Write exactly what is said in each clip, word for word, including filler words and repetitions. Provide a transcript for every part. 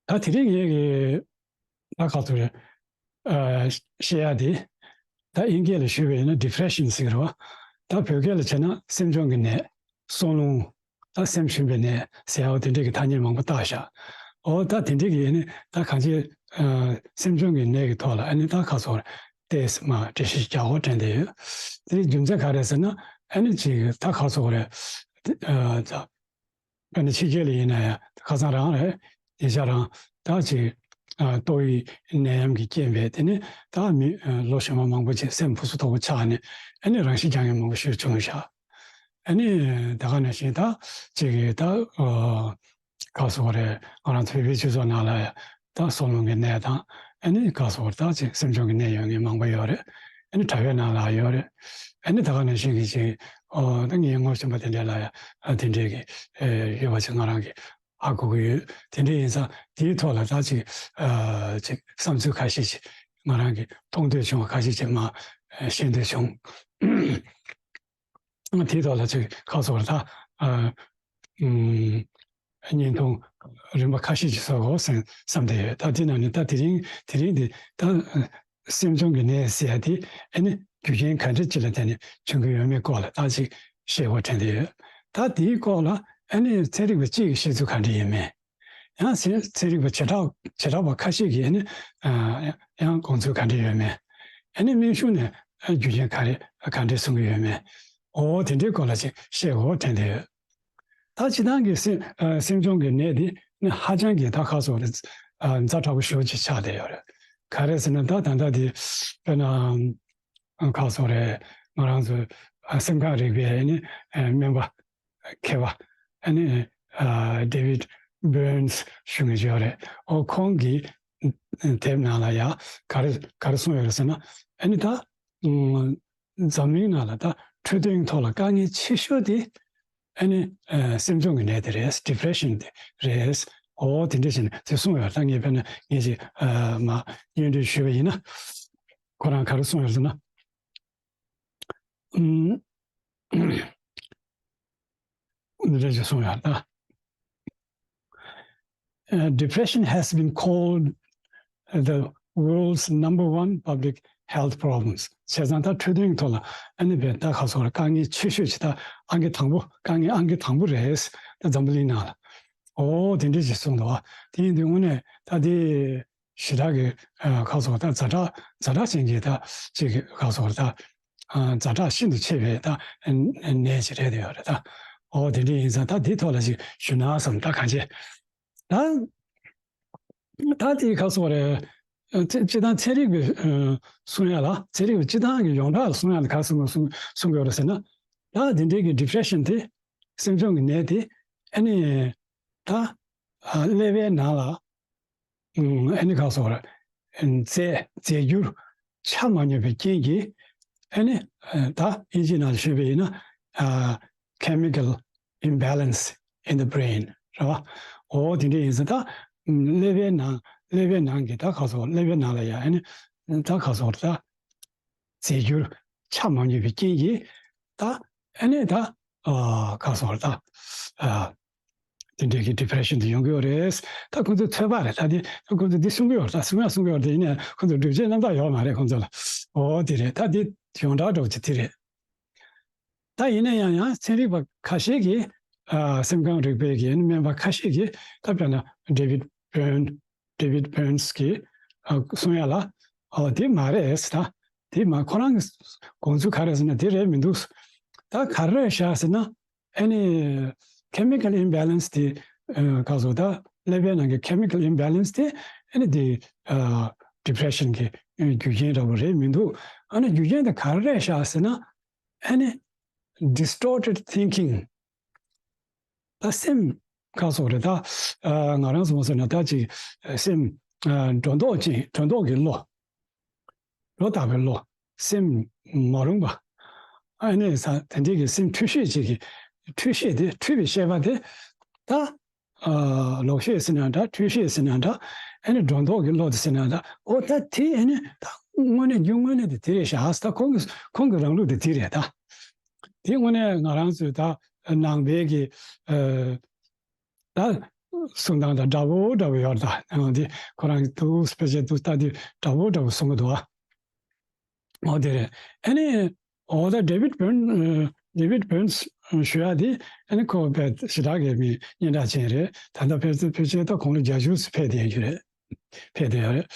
ད་དེ་རིང་ངས་ཀྱི་ད་ག་ཚོད་རེད། ཨ། བཤད་ཡ་དེ་ད་དབྱིན་སྐད་ལ་ཞུས་པ་ཡིན་ན་depression ཟེར་གི་རེད་བ། ད་བོད་སྐད་ལ་བྱས་ན་སེམས་བྱུང་གི་ནད། བསོད་རླུང་། ད་སེམས་ཞུམ་པའི་ནད་ཟེར་ཡ་བ་དེ་འདྲས་ཀྱི་ཐ་སྙད་མང་པོ་བཏགས་བཞག་འོ་ད་དེ་འདྲས་ཀྱི་ཨ་ནི་ད་གང་ཅི། ཨ། སེམས་བྱུང་གི་ནད་ཀྱི་ཐོག་ལ་ཨ་ནི་ད་ག་ཚོད་རེད། ཏོག་ཙམ་འགྲེལ་བཤད་རྒྱག་དགོས་དྲན་བསྡད་ཡོད། དེ་རྒྱུ་མཚན་ག་རེ་ཟེར་ན་ཨ་ནི་ཅིག་ད་ག་ཚོད་རེད། ཨ། ད། དཔེར་ན་ཕྱི་རྒྱལ་ལ་ཡིན་ན་ཡང་ཁ་སང་རང་རེད། ཉེ་ཆར་རང་ད་ཅིག་ཨ། ཏོག་དབྱིབས་ནད་ཡམས་ཀྱི་རྐྱེན་པས་དེ་ནི་ད་མི་ཨ། ལོ་གཞོན་པ་མང་པོ་ཅིག་སེམས་ཕུགས་སུ་དོག་པོ་ཆགས་ནས་ཨ་ནི་རང་ཤི་རྒྱག་མཁན་མང་པོ་ཞིག་བྱུང་ཤག་ཨ་ནི་ད་ག་ནང་བཞིན་ད་ཅིག་གི་ད་ཨ། ག་ཟེར་དགོས་རེད། ང་རང་ཚོའི་བོད་པའི་སྤྱི་ཚོགས་ནང་ལ་ཡང་ད་བསོད་རླུང་གི་ནད་དང་ཨ་ནི་ག་ཟེར་དགོས་རེད། ད་ཅིག་སེམས་བྱུང་གི་ནད་ཡོད་མཁན་མང་པོ་ཡོད་རེད། ཨ་ནི་དྲ་བའི་ནང་ལ་ཡོད་རེད། ཨ་ནི་ད་ག་ནང་བཞིན་གྱི་ཅིག་ཨོ་ད་ངའི་ངོ་ཤེས་པ་དེ་འདྲས་ལ་ཡང་ཨ། དེ་འདྲས་ཀྱི་ཨེ། ཡོད་པ་ཅིག་ང་རང་གིས་ཧ་གོ་གི་ཡོད། དེ་འདྲས་ཡིན་ཙང་དེའི་ཐོག་ལ་ད་ཅིག་ཨ། ཅིག་བསམ་ཚུལ་ཁ་ཤས་ཅིག་ང་རང་གིས་མཐོང་འདོད་བྱུང་བ་ཁ་ཤས་ཅིག་མར་ཨ། བཤད་འདོད་བྱུང་། དེའི་ཐོག་ལ་ཅིག་ཁ་སོར་ད་ཨ། ཨུམ། བརྙན་ཐུང་རིམ་པ་ཁ་ཤས་ཅིག་བཟོ་དགོས་བསམ་བསམ་བསྡད་ཡོད། ད་དེ་ནང་ནས་ད་དེ་རིང་དེ་རིང་འདི་ད་སེམས་བྱུང་གི་ནད་ཟེར་ཡ་དེ་ཨ་ནི་རྒྱུ་རྐྱེན་ག་འདྲ་ཅིག་ལ་བརྟེན་ནས་བྱུང་གི་ཡོད་མེད་སྐོར་ལ་ད་ཅིག་བཤད་དགོས་དྲན་བསྡད་ཡོད། ད་དེའི་སྐོར་ལ་ཨ་ནི་ཚན་རིག་པ་གཅིག་གིས་བཤད་ཚུལ་ག་འདྲ་ཡིན་མིན། ཡང་ཚན་ཚན་རིག་པ་བྱེ་བྲག་བྱེ་བྲག་པ་ཁ་ཤས་ཀྱིས་ཨ་ནི་ཨ། ཡང་དགོངས་ཚུལ་ག་འདྲ་ཡོད་མེད། ཨ་ནི་སྨན་གཞུང་ནས་ཨ། རྒྱུ་རྐྱེན་ག་རེ་ག་འདྲས་གསུང་གི་ཡོད་མེད། འོ་དེ་འདྲའི་སྐོར་ལ་ཅིག་བཤད་དགོས་དྲན་བསྡད་ཡོད། ད་སྤྱིར་བཏང་གི་སེམས་ཨ། སེམས་བྱུང་གི་ནད་འདི་ནི་ཧ་ཅང་གི་ད་ག་ཟེར་དགོས་རེད། ཨ། ཛ་དྲག་པོ་ཞེ་པོ་ཅིག་ཆགས་བསྡད་ཡོད་རེད། ག་རེ་ཟེར་ན་ད་ད་ལྟ་འདི་དཔེར་ན་ཨ། ག་ཟེར་དགོས་རེད། ང་རང་ཚོ་ཨ། སེམས་ཁམས་རིག་པའི་ཨ་ནི་ཨ། སྨན་པ་མཁས་པ་ཨ་ནི་ཨ། David Burns ཞུ་མཁན་ཅིག་ཡོད་རེད། ཨོ་ཁོང་གིས་དེབ་ནང་ལ་ཡ་ག་རེ་ག་རེ་གསུངས་ཡོད་རེད་ཟེར་ན་ཨ་ནི་ད་ཨ། འཛམ་གླིང་ནང་ལ་ད་འཕྲོད་བསྟེན་ཐོག་ལ་དཀའ་ངལ་ཆེ་ཤོས་དེ་ཨ་ནི་ཨ། སེམས་བྱུང་གི་ནད་དེ་རེད། Depression དེ་རེད། ཨོ་དེ་འདྲ་བྱས་ནས་དེ་གསུངས་ཡོད་རེད། ད་ངས་དཔེར་ན་ངས་ཅིག་ཨ། མར་སྙན་སྒྲོན་ཞུས་པ་ཡིན་ན་ཁོ་རང་ག་རེ་གསུངས་ཡོད་རེད་ཟེར་ན། ཨུམ། འདི་འདྲ་ཞིག་གསུངས་ཡོད་ད། Uh, depression has been called the world's number one public health problems. བྱས་ཙང་ད་འཕྲོད་བསྟེན་གྱི་ཐོག་ལ་ཨ་ནི་བས་ད་ག་ཟེར་དགོས་རེད། དཀའ་ངལ་ཆེ་ཤོས་ཅིག་ད་ཨང་ཀི་དང་པོ། དཀའ་ངལ་ཨང་ཀི་དང་པོ་རེད་ད་འཛམ་བུ་གླིང་ནང་ལ། འོ་དེ་འདྲ་ཞིག་གསུངས་འདུག་བ། དེ་ཡིན་དུས་དངོས་གནས་ད་དེ་ཞེ་དྲག་གི་ཨ། ག་ཟེར་དགོས་རེད། ཛ་དྲག་ཛ་དྲག་ཅན་གྱི་ད་ཅིག་གི་ག་ཟེར་དགོས་རེད། ད་ཨ། ཛ་དྲག་ཤིན་ཏུ་ཆེ་བའི་ད་ནད་ཅིག་རེད་ཡོད་རེད་ད། ཨོ་དེ་འདྲ་ཡིན་ཙང་ད་དེའི་ཐོག་ལ་ཅིག་ཞུ་ན་བསམ། ད་གང་ཅི་ད་ད་དེ་ག་ཟེར་དགོས་རེད། ཨ། ཚེ་སྤྱིར་བཏང་ཚན་རིག་པའི་ཨ། གསུང་ཡ་ལ། ཚན་རིག་པའི་སྤྱིར་བཏང་གི་ཡོངས་གྲགས་ལ་གསུང་ཡ་ལ་ག་རེ་གསུང་གསུང་གསུང་གི་ཡོད་རེད་ཟེར་ན། ད་དེ་འདྲའི་གི་depression དེ། སེམས་བྱུང་གི་ནད་དེ་ཨ་ནི་ད་ཨ། ཀླད་པའི་ནང་ལ་ཨ་ནི་ག་ཟེར་དགོས་རེད། རྫས་རྫས་འགྱུར་ཆ་མ་སྙོམས་པའི་རྐྱེན་གྱིས་ཨ་ནི་ད་དབྱིན་ཇིའི་ནང་ལ་ཞུས་པ་ཡིན་ན་ཨ། chemical imbalance in the brain རེད་བ། འོ་དེ་འདྲ་ཡིན་ཙང་ད་ཀླད་པའི་ནང་ཀླད་པའི་ནང་གི་ད་ག་ཟེར་དགོས། ཀླད་པའི་ནང་ལ་ཡ་ཨ་ནི་ད་ག་ཟེར་དགོས་རེད། ད་རྫས་འགྱུར་ཆ་མ་སྙོམས་པའི་རྐྱེན་གྱིས་ད་ཨ་ནི་ད་ཨ། ག་ཟེར་དགོས་རེད། ད་ཨ། དེ་འདྲའི་གི་depression དེ་ཡོང་གི་ཡོད་རེད། ད་ཁོང་ཚོའི་ཚོད་དཔག་རེད། ད་དེ་ཁོང་ཚོས་འདི་གསུང་གི་ཡོད་རེད། ད་གསུང་ཡ་གསུང་གི་ཡོད་རེད། དེ་ཡིན་ནའི་ཁོང་ཚོ་སྒྲུབ་བྱེད་རྣམ་དག་ཡོད་མ་རེད་ཁོང་ཚོ་ལ། འོ་དེ་རེད། ད་དེ་ཡོངས་གྲགས་འདྲ་བོ་ཅིག་དེ་རེད། ད་ཡིན་ན་ཡང་ཡང་ཚན་རིག་པ་ཁ་ཤས་ཀྱིས་ཨ། སེམས་ཁམས་རིག་པའི་གི་སྨན་པ་ཁ་ཤས་ཀྱིས་ད་དཔེར་ན་David Byrne David Burns གིས་ཨ། གསུང་ཡ་ལ་ཨ། དེ་མ་རེད་ཟེར། ད་དེ་མ་ཁོ་རང་གི་དགོངས་ཚུལ་ག་རེ་ཟེར་ན་དེ་རེད་མི་འདུག་ད་ག་རེ་བཞག་ཟེར་ན། ཨ་ནི་chemical imbalance དེ་ཨ། ག་ཟེར་ད་ཀླད་པའི་ནང་གི་chemical imbalance དེ་ཨ་ནི་དེ་ཨ། depression གི་རྒྱུ་རྐྱེན་འདྲ་བོ་རེད་མི་འདུག་ཨ་ནི་རྒྱུ་རྐྱེན་དེ་ག་རེ་བཞག་ཟེར་ན་ཨ་ནི་distorted thinking ད་སེམས་ག་ཟེར་དགོས་རེད། ད་ཨ། ང་རང་ཚོ་མ་ཟེར་ན་ད་ཅིག་སེམས་ཨ། སྒྲོ་འདོགས་ཅན། སྒྲོ་འདོགས་ཀྱི་བློ། སྒྲོ་བཏགས་པའི་བློ། སེམས་མ་རུངས་པ། ཨ་ནི་ས་དེ་འདྲའི་གི་སེམས་འཁྲུལ་ཤེས་ཅིག་གི་འཁྲུལ་ཤེས་དེ། འཁྲུལ་པའི་ཤེས་པ་དེ་ད་ཨ། ལོག་ཤེས་ཟེར་ན་འདྲ། འཁྲུལ་ཤེས་ཟེར་ན་འདྲ། ཨ་ནི་སྒྲོ་འདོགས་ཀྱི་བློ་དེ་ཟེར་ན་འདྲ། ཨོ་ད་དེ་ཨ་ནི་ད་དངོས་གནས་རྒྱུ་དངོས་གནས་དེ་དེ་རེད་ཤག་ད་ཁོང་གི་ཁོང་གི་རང་ལུགས་དེ་དེ་རེད་ད། དེ་དངོས་གནས་ང་རང་ཚོའི་ད་ནང་པའི་གི་ཨ། ད་ གསུང་སྟངས་དང་འདྲ་པོ་འདྲ་པོ་ཡོད་རེད་ད། ཡང་དེ་ཁོ་རང་གི་འདུག་དཔེ་ཆ་འདུག་ལྟ་དུས་འདྲ་པོ་འདྲ་པོ་གསུང་གི་འདུག་ཨ། འོ་དེ་རེད། ཨ་ནི་འོ་ད་David Burn David Burns ཞུ་ཡག་དེ་ཨ་ནི་ཁོ་དཔེ་ཞེ་དྲག་གི་མི་སྙན་གྲགས་ཅན་རེད། ད་ལྟ་ཕལ་ཆེར་ཕལ་ཆེར་ད་དགུང་ལོ་བརྒྱད་ཅུ་ཙམ་ཕེབས་བསྡད་ཡོད་རེད། ཕེབས་བསྡད་ཡོད་རེད།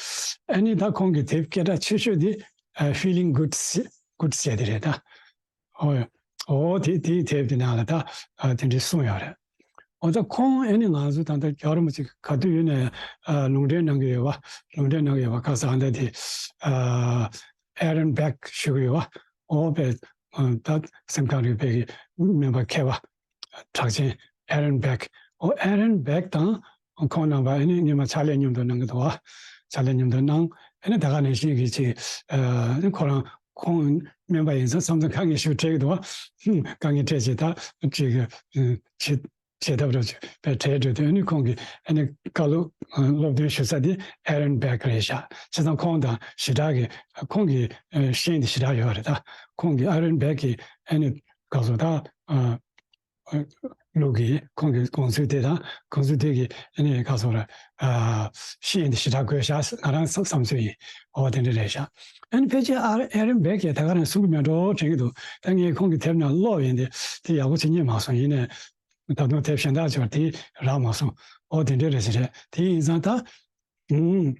ཨ་ནི་ད་ཁོང་གི་དེབ་སྐད་གྲགས་ཆེ་ཤོས་དེ་ཨ་Feeling Good ཟེ- Good ཟེར་དེ་རེད་ད། ཨོ་ཨོ་དེ་དེའི་དེབ་དེ་ནང་ལ་ད་ཨ་དེ་འདྲའི་གསུངས་ཡོད་རེད། ཨོ་ད་ཁོང་ཨ་ནི་ང་ཚོ་ད་ལྟ་རྒྱལ་བ་རིན་པོ་ཆེ་ག་དུས་ཡོད་ནས་ཨ་ལུང་འདྲེན་གནང་གི་ཡོད་པ། ལུང་འདྲེན་གནང་གི་ཡོད་པ། ཁ་སང་ད་དེ་ཨ་Aaron Beck ཞུ་གི་ཡོད་པ། ཨོ་པས་ཨ་ད་སེམས་ཁམས་རིག་པའི་གི་སྨན་པ་མཁས་པ་གྲགས་ཅན་Aaron Beck། ཨོ་Aaron Beck དང་ཁོང་རྣམ་པ་ཨ་ནི་སྔོན་མ་ཕྱག་ལས་མཉམ་དུ་གནང་གི་འདུག་བ། ཕྱག་ལས་མཉམ་དུ་གནང་། ཨ་ནི་ད་ག་ནང་བཞིན་གྱི་ཅིག་ཨ་ནི་ཁོ་རང་ཁོང་སྨན་པ་ཡིན་ཙང་སོང་ཙང་དཀའ་ངལ་ཞིག་འཕྲད་ཀྱི་འདུག་བ། ཧུམ། དཀའ་ངལ་འཕྲད་ཅིག་ད་ཅིག་ཨ་བྱེད་བྱེད་ཐབས་རོགས་ཅིག་པས་བྲལ་འགྲོ་དུས། ཨ་ནི་ཁོང་གི་ཨ་ནི་བཀའ་སློབ་ཨ་སློབ་སྟོན་ཞུ་ས་དེ་Aaron Beck རེད་ཤག་བྱས་ཙང་ཁོང་དང་ཞེ་དྲག་གི་ཁོང་གི་ཨ་ཤེས་ཡོན་དེ་ཞེ་དྲག་ཡོད་རེད་ད། ཁོང་གི་Aaron Beck གི་ཨ་ནི་ག་ཟེར་ད་ཨ་ལུགས་ཀྱི་ཁོང་གི་དགོངས་ཚུལ་དེ་དང་དགོངས་ཚུལ་དེ་གི་ཨ་ནི་ག་ཟེར་ཨ་ཤེས་ཡོན་དེ་ཞེ་དྲག་དགོས་ཤག་ང་རང་བསམ་ཚུལ་ཡིན། འོ་དེ་འདྲ་རེད་ཤག་ཨ་ནི་ཕལ་ཆེར་ཨ་Aaron Beck གིས་ད་ག་རང་གསུང་གི་མེད་འགྲོ་དྲན་གྱི་འདུག་ད་ངས་ཁོང་གི་དེབ་ནང་ཀློག་ཡིན་ཏེ་དེ་ཡག་པོ་ཅིག་རྙེད་མ་སོང་། ཡིན་ནའི་ད་དུང་དེབ་གཞན་དག་ཅིག་དེ་རག་མ་སོང་། འོ་དེ་འདྲ་རེད་ཟེར་རེད། དེ་ཡིན་ཙང་ད་ཨུམ།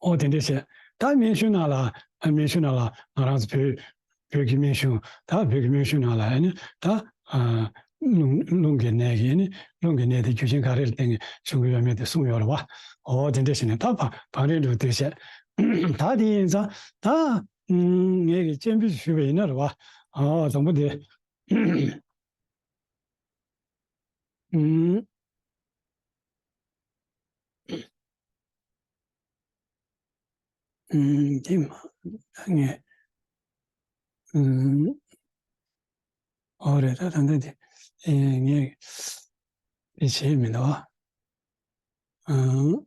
ཨོ་དེ་འདྲ་བྱས། ད་སྨན་གཞུང་ནང་ལ་ཨ་སྨན་གཞུང་ནང་ལ་ང་རང་ཚོ་བོད་བོད་ཀྱི་སྨན་གཞུང་ད་བོད་ཀྱི་སྨན་གཞུང་ནང་ལ་ཨ་ནི་ད་ཨ་རླུང་རླུང་གི་ནད་ཀྱི་ཨ་ནི་རླུང་གི་ནད་དེ་རྒྱུ་རྐྱེན་ག་རེ་ལ་བརྟེན་ནས་བྱུང་གི་ཡོད་མེད་དེ་གསུངས་ཡོད་རེད་བ། ཨོ་དེ་འདྲ་བྱས་ནས་ད་བ་བང་རིམ་འགྲོ་དུས་བྱས། ད་དེ་ཡིན་ཙང་ད་ངས་ཀྱི་སྤྱན་འབུལ་ཞུས་པ་ཡིན་ན་རེད་བ། ཨོ་དང་པོ་དེ། ཨུམ། ཨུམ། དེ་མ་ངས་ཨུམ། ཨོ་རེད་ད་ད་ད་དེ་ཨེ་ངས་དེ་བྱས་མི་འདུག་ཨ། ཨུམ།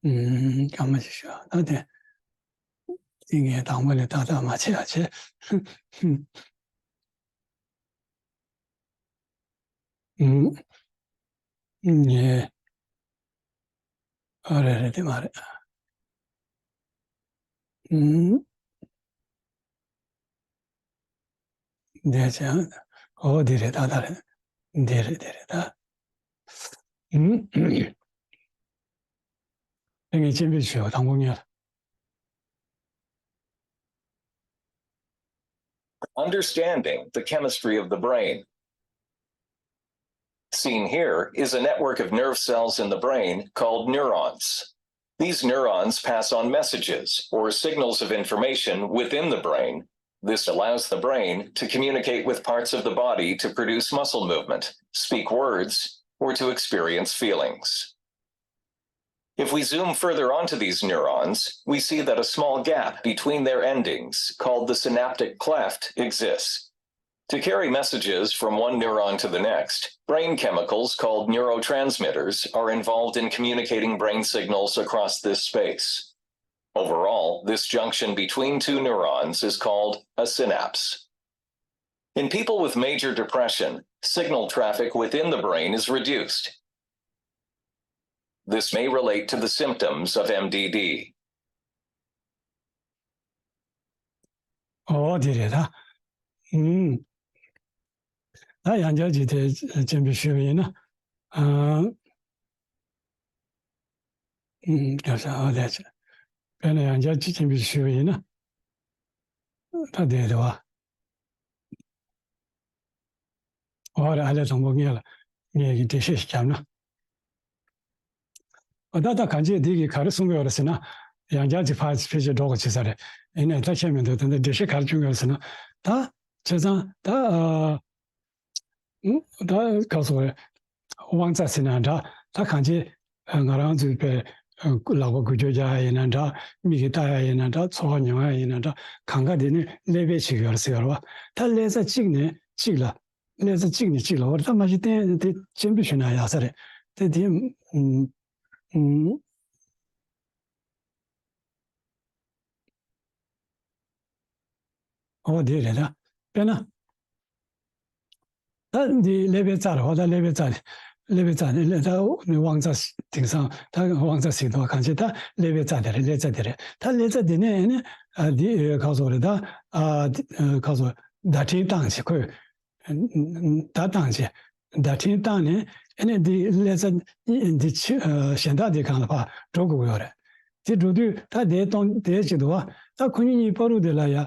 ཨུམ། སྐར་མ་ཞིག་ཞུ། ད་དེ་དེ་ངས་དང་པོ་ལས་ཏག་ཏག་མ་བྱས་ཨ་བྱས། ཨུམ། ངས་ཨ་རེ་རེ་དེ་མ་རེད། ཨུམ། འདི་ཅང་ཨོ་འདི་རེད་ད་ད་རེད། འདི་རེད་འདི་རེད་ད། ཨུམ། དེ་ངས་སྤྱན་འབུལ་ཞུ་དང་པོ་ངས། Understanding the chemistry of the brain. Seen here is a network of nerve cells in the brain called neurons. These neurons pass on messages, or signals of information, within the brain. This allows the brain to communicate with parts of the body to produce muscle movement, speak words, or to experience feelings. If we zoom further onto these neurons, we see that a small gap between their endings, called the synaptic cleft, exists. To carry messages from one neuron to the next, brain chemicals called neurotransmitters are involved in communicating brain signals across this space. Overall, this junction between two neurons is called a synapse. In people with major depression, signal traffic within the brain is reduced. This may relate to the symptoms of M D D. ཨོ་དེ་རེད་ད། ཨུམ། ད་ཡང་བསྐྱར་ཅིག་དེ་སྤྱན་འབུལ་ཞུས་པ་ཡིན་ན། ཨ། ཨུམ། རྒྱབ་ཤ་ཨོ་དེ་ཆེ། དཔེར་ན་ཡང་བསྐྱར་ཅིག་སྤྱན་འབུལ་ཞུས་པ་ཡིན་ན། ད་དེ་རེད་བ། ཨོ་རེད། ཨ་ལས་དང་པོ་ངས་ལ་ངས་ཀྱི་འགྲེལ་བཤད་ཞིག་བརྒྱབ་ན། ཨོ་ད་ད་གང་ཅི་འདི་གི་ག་རེ་གསུང་གི་ཡོད་རེད་ཟེར་ན། ཡང་བསྐྱར་ཅིག་ཕར་ཕལ་ཆེར་འགྲོ་དགོས་བྱེད་ས་རེད། ཡིན་ནའི་ད་ཁྱད་མི་འདུག་ད་ལྟ་འགྲེལ་བཤད་ག་རེ་བྱུང་གི་ཡོད་རེད་ཟེར་ན། ད་བྱས་ཙང་ད་ཨ། ད་ག་སོ་རེད། དབང་རྩ་ཟེར་ན་འདྲ། ད་གང་ཅི་ང་རང་ཚོའི་པའི་ལག་པ་འགུལ་སྐྱོད་རྒྱག་ཡ་ཡིན་ན་འདྲ། མིག་གིས་ལྟ་ཡ་ཡིན་ན་འདྲ། ཚོར་བ་མྱོང་ཡ་ཡིན་ན་འདྲ། གང་ག་དེ་ནི་ཀླད་པས་བྱེད་ཀྱི་ཡོད་རེད་ཟེར་ཡོད་རེད་བ། ད་ཀླད་རྩ་གཅིག་ནས་གཅིག་ལ། ཀླད་རྩ་གཅིག་ནས་གཅིག་ལ། འོ་རེད། ད་མ་གཞི་བསྟན་དེ་སྤྱན་འབུལ་ཞུས་ན་ཡག་ས་རེད། དེ་དེ་ཨུམ། ཨུམ། ཨོ་དེ་རེད་ད། དཔེར་ན། ད་འདི་ཀླད་པའི་རྩ་རེད་བ། ད་ཀླད་པའི་རྩ་དེ། ཀླད་པའི་རྩ་ནི་ཀླད་ད་ནི་དབང་རྩ། དེང་སང་ད་དབང་རྩ་ཟེར་འདུག་བ། གང་ཅི་ད་ཀླད་པའི་རྩ་དེ་རེད། ཀླད་རྩ་དེ་རེད། ད་ཀླད་རྩ་དེ་ནས་ནི་ཨ་འདི་ཨ་ག་ཟེར་རེད། ད་ཨ་འདི་ཨ་ག་ཟེར་བརྡ་འཕྲིན་བཏང་བྱས། ཁོས་བརྡ་བཏང་བྱས། བརྡ་འཕྲིན་བཏང་ནས་ཨ་ནི་འདི་ཀླད་རྩ་འདི་ཕྱི་ཨ་གཞན་དག་དེ་སྒང་ལ་ཕར་འགྲོ་དགོས་ཀྱི་ཡོད་རེད། དེ་འགྲོ་དུས་ད་དེ་སྟོང་དེ་ཅིག་འདུག་བ། ད་ཁོ་གཉིས་གཉིས་བར་དུ་དེ་ལ་ཡ། ཨ་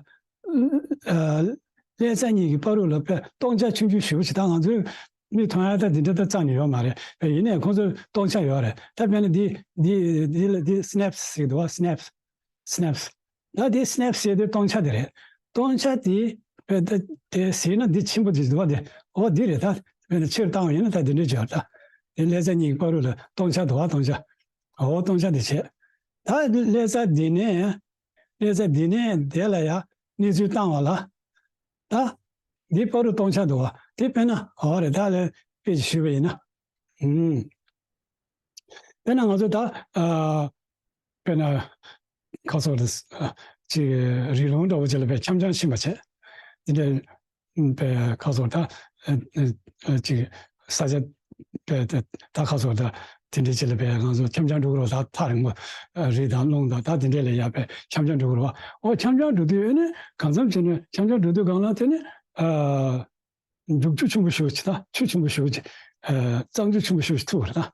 ཀླད་རྩ་གཉིས་ཀྱི་བར་དུ་ལ་དཔེ་སྟོང་ཆ་ཆུང་ཆུང་ཞེ་པོ་ཅིག་ད་ང་ཚོའི་མིག་མཐོང་ཡ་ད་འདི་འདྲ་ད་རྩ་ནས་ཡོད་མ་རེད། དཔེ་ཡིན་ནའི་ཁོང་ཚོ་སྟོང་ཆ་ཡོད་རེད། ད་དཔེར་ན་འདི་འདི་འདི་ལ་འདི་སི་ནེབ་སི་ཟེར་གྱི་འདུག་བ། སི་ནེབ་སི། སི་ནེབ་སི། ད་འདི་སི་ནེབ་སི་ཟེར་དེ་སྟོང་ཆ་དེ་རེད། སྟོང་ཆ་དེ་དཔེ་ད་དེ་ཟེར་ན་འདི་ཆེན་པོ་ཅིག་འདུག་བ། དེ་འོ་འདི་རེད། ད་དཔེར་ན་ཆེར་བཏང་བ་ཡིན་ན་ད་འདི་འདྲ་ཅིག་ཡོད་རེད། ད་དེ་ཀླད་རྩ་གཉིས་ཀྱི་བར་དུ་ལ་སྟོང་ཆ་འདུག་བ། སྟོང་ཆ། འོ་སྟོང་ཆ་དེ་བྱས། ད་ཀླད་རྩ་འདི་ནས། ཀླད་རྩ་འདི་ནས་དེ་ལ་ཡ་གནས་ཚུལ་བཏང་བ་ལ། ད་འདི་བར་དུ་སྟོང་ཆ་འདུག་བ། དེ་དཔེར་ན་འོ་རེད། ད་ལས་དཔེ་ཅིག་ཞུས་པ་ཡིན་ན། ཨུམ། དཔེར་ན་ང་ཚོ་ད་ཨ་དཔེར་ན་ཁ་སོགས་རེད། ཨ་ཅིག་རི་ལུང་འདྲ་བོ་ཅིག་ལ་དཔེ་འཆམ་འཆམ་ཕྱིན་པ་བྱས། དེ་འདྲའི་དཔེ་ཁ་སོགས་ད་ཨ་ཨ་ཅིག་ས་ཆ་དཔེ་ད་ཁ་སོགས་ད་དེ་འདྲའི་ཅིག་ལ་དཔེ་ང་ཚོ་འཆམ་འཆམ་འགྲོ་གི་རེད་བ། ད་ཐག་རིང་པོ་ཨ་རི་དང་ཀླུང་དང་ད་དེ་འདྲའི་ལ་ཡ་དཔེ་འཆམ་འཆམ་འགྲོ་གི་རེད་བ། འོ་འཆམ་འཆམ་འགྲོ་དུས་ཨ་ནི་གང་འཚམ་བྱས་ནས་འཆམ་འཆམ་འགྲོ་དུས་སྒང་ལ་དེ་ནི་ཨ། རྒྱུག་ཆུ་ཆེན་པོ་ཞེ་པོ་ཅིག་དང་ཆུ་ཆེན་པོ་ཞེ་པོ་ཅིག་ཨ་གཙང་ཆུ་ཆེན་པོ་ཞེ་པོ་ཅིག་ཐུག་པ་རེད་ད།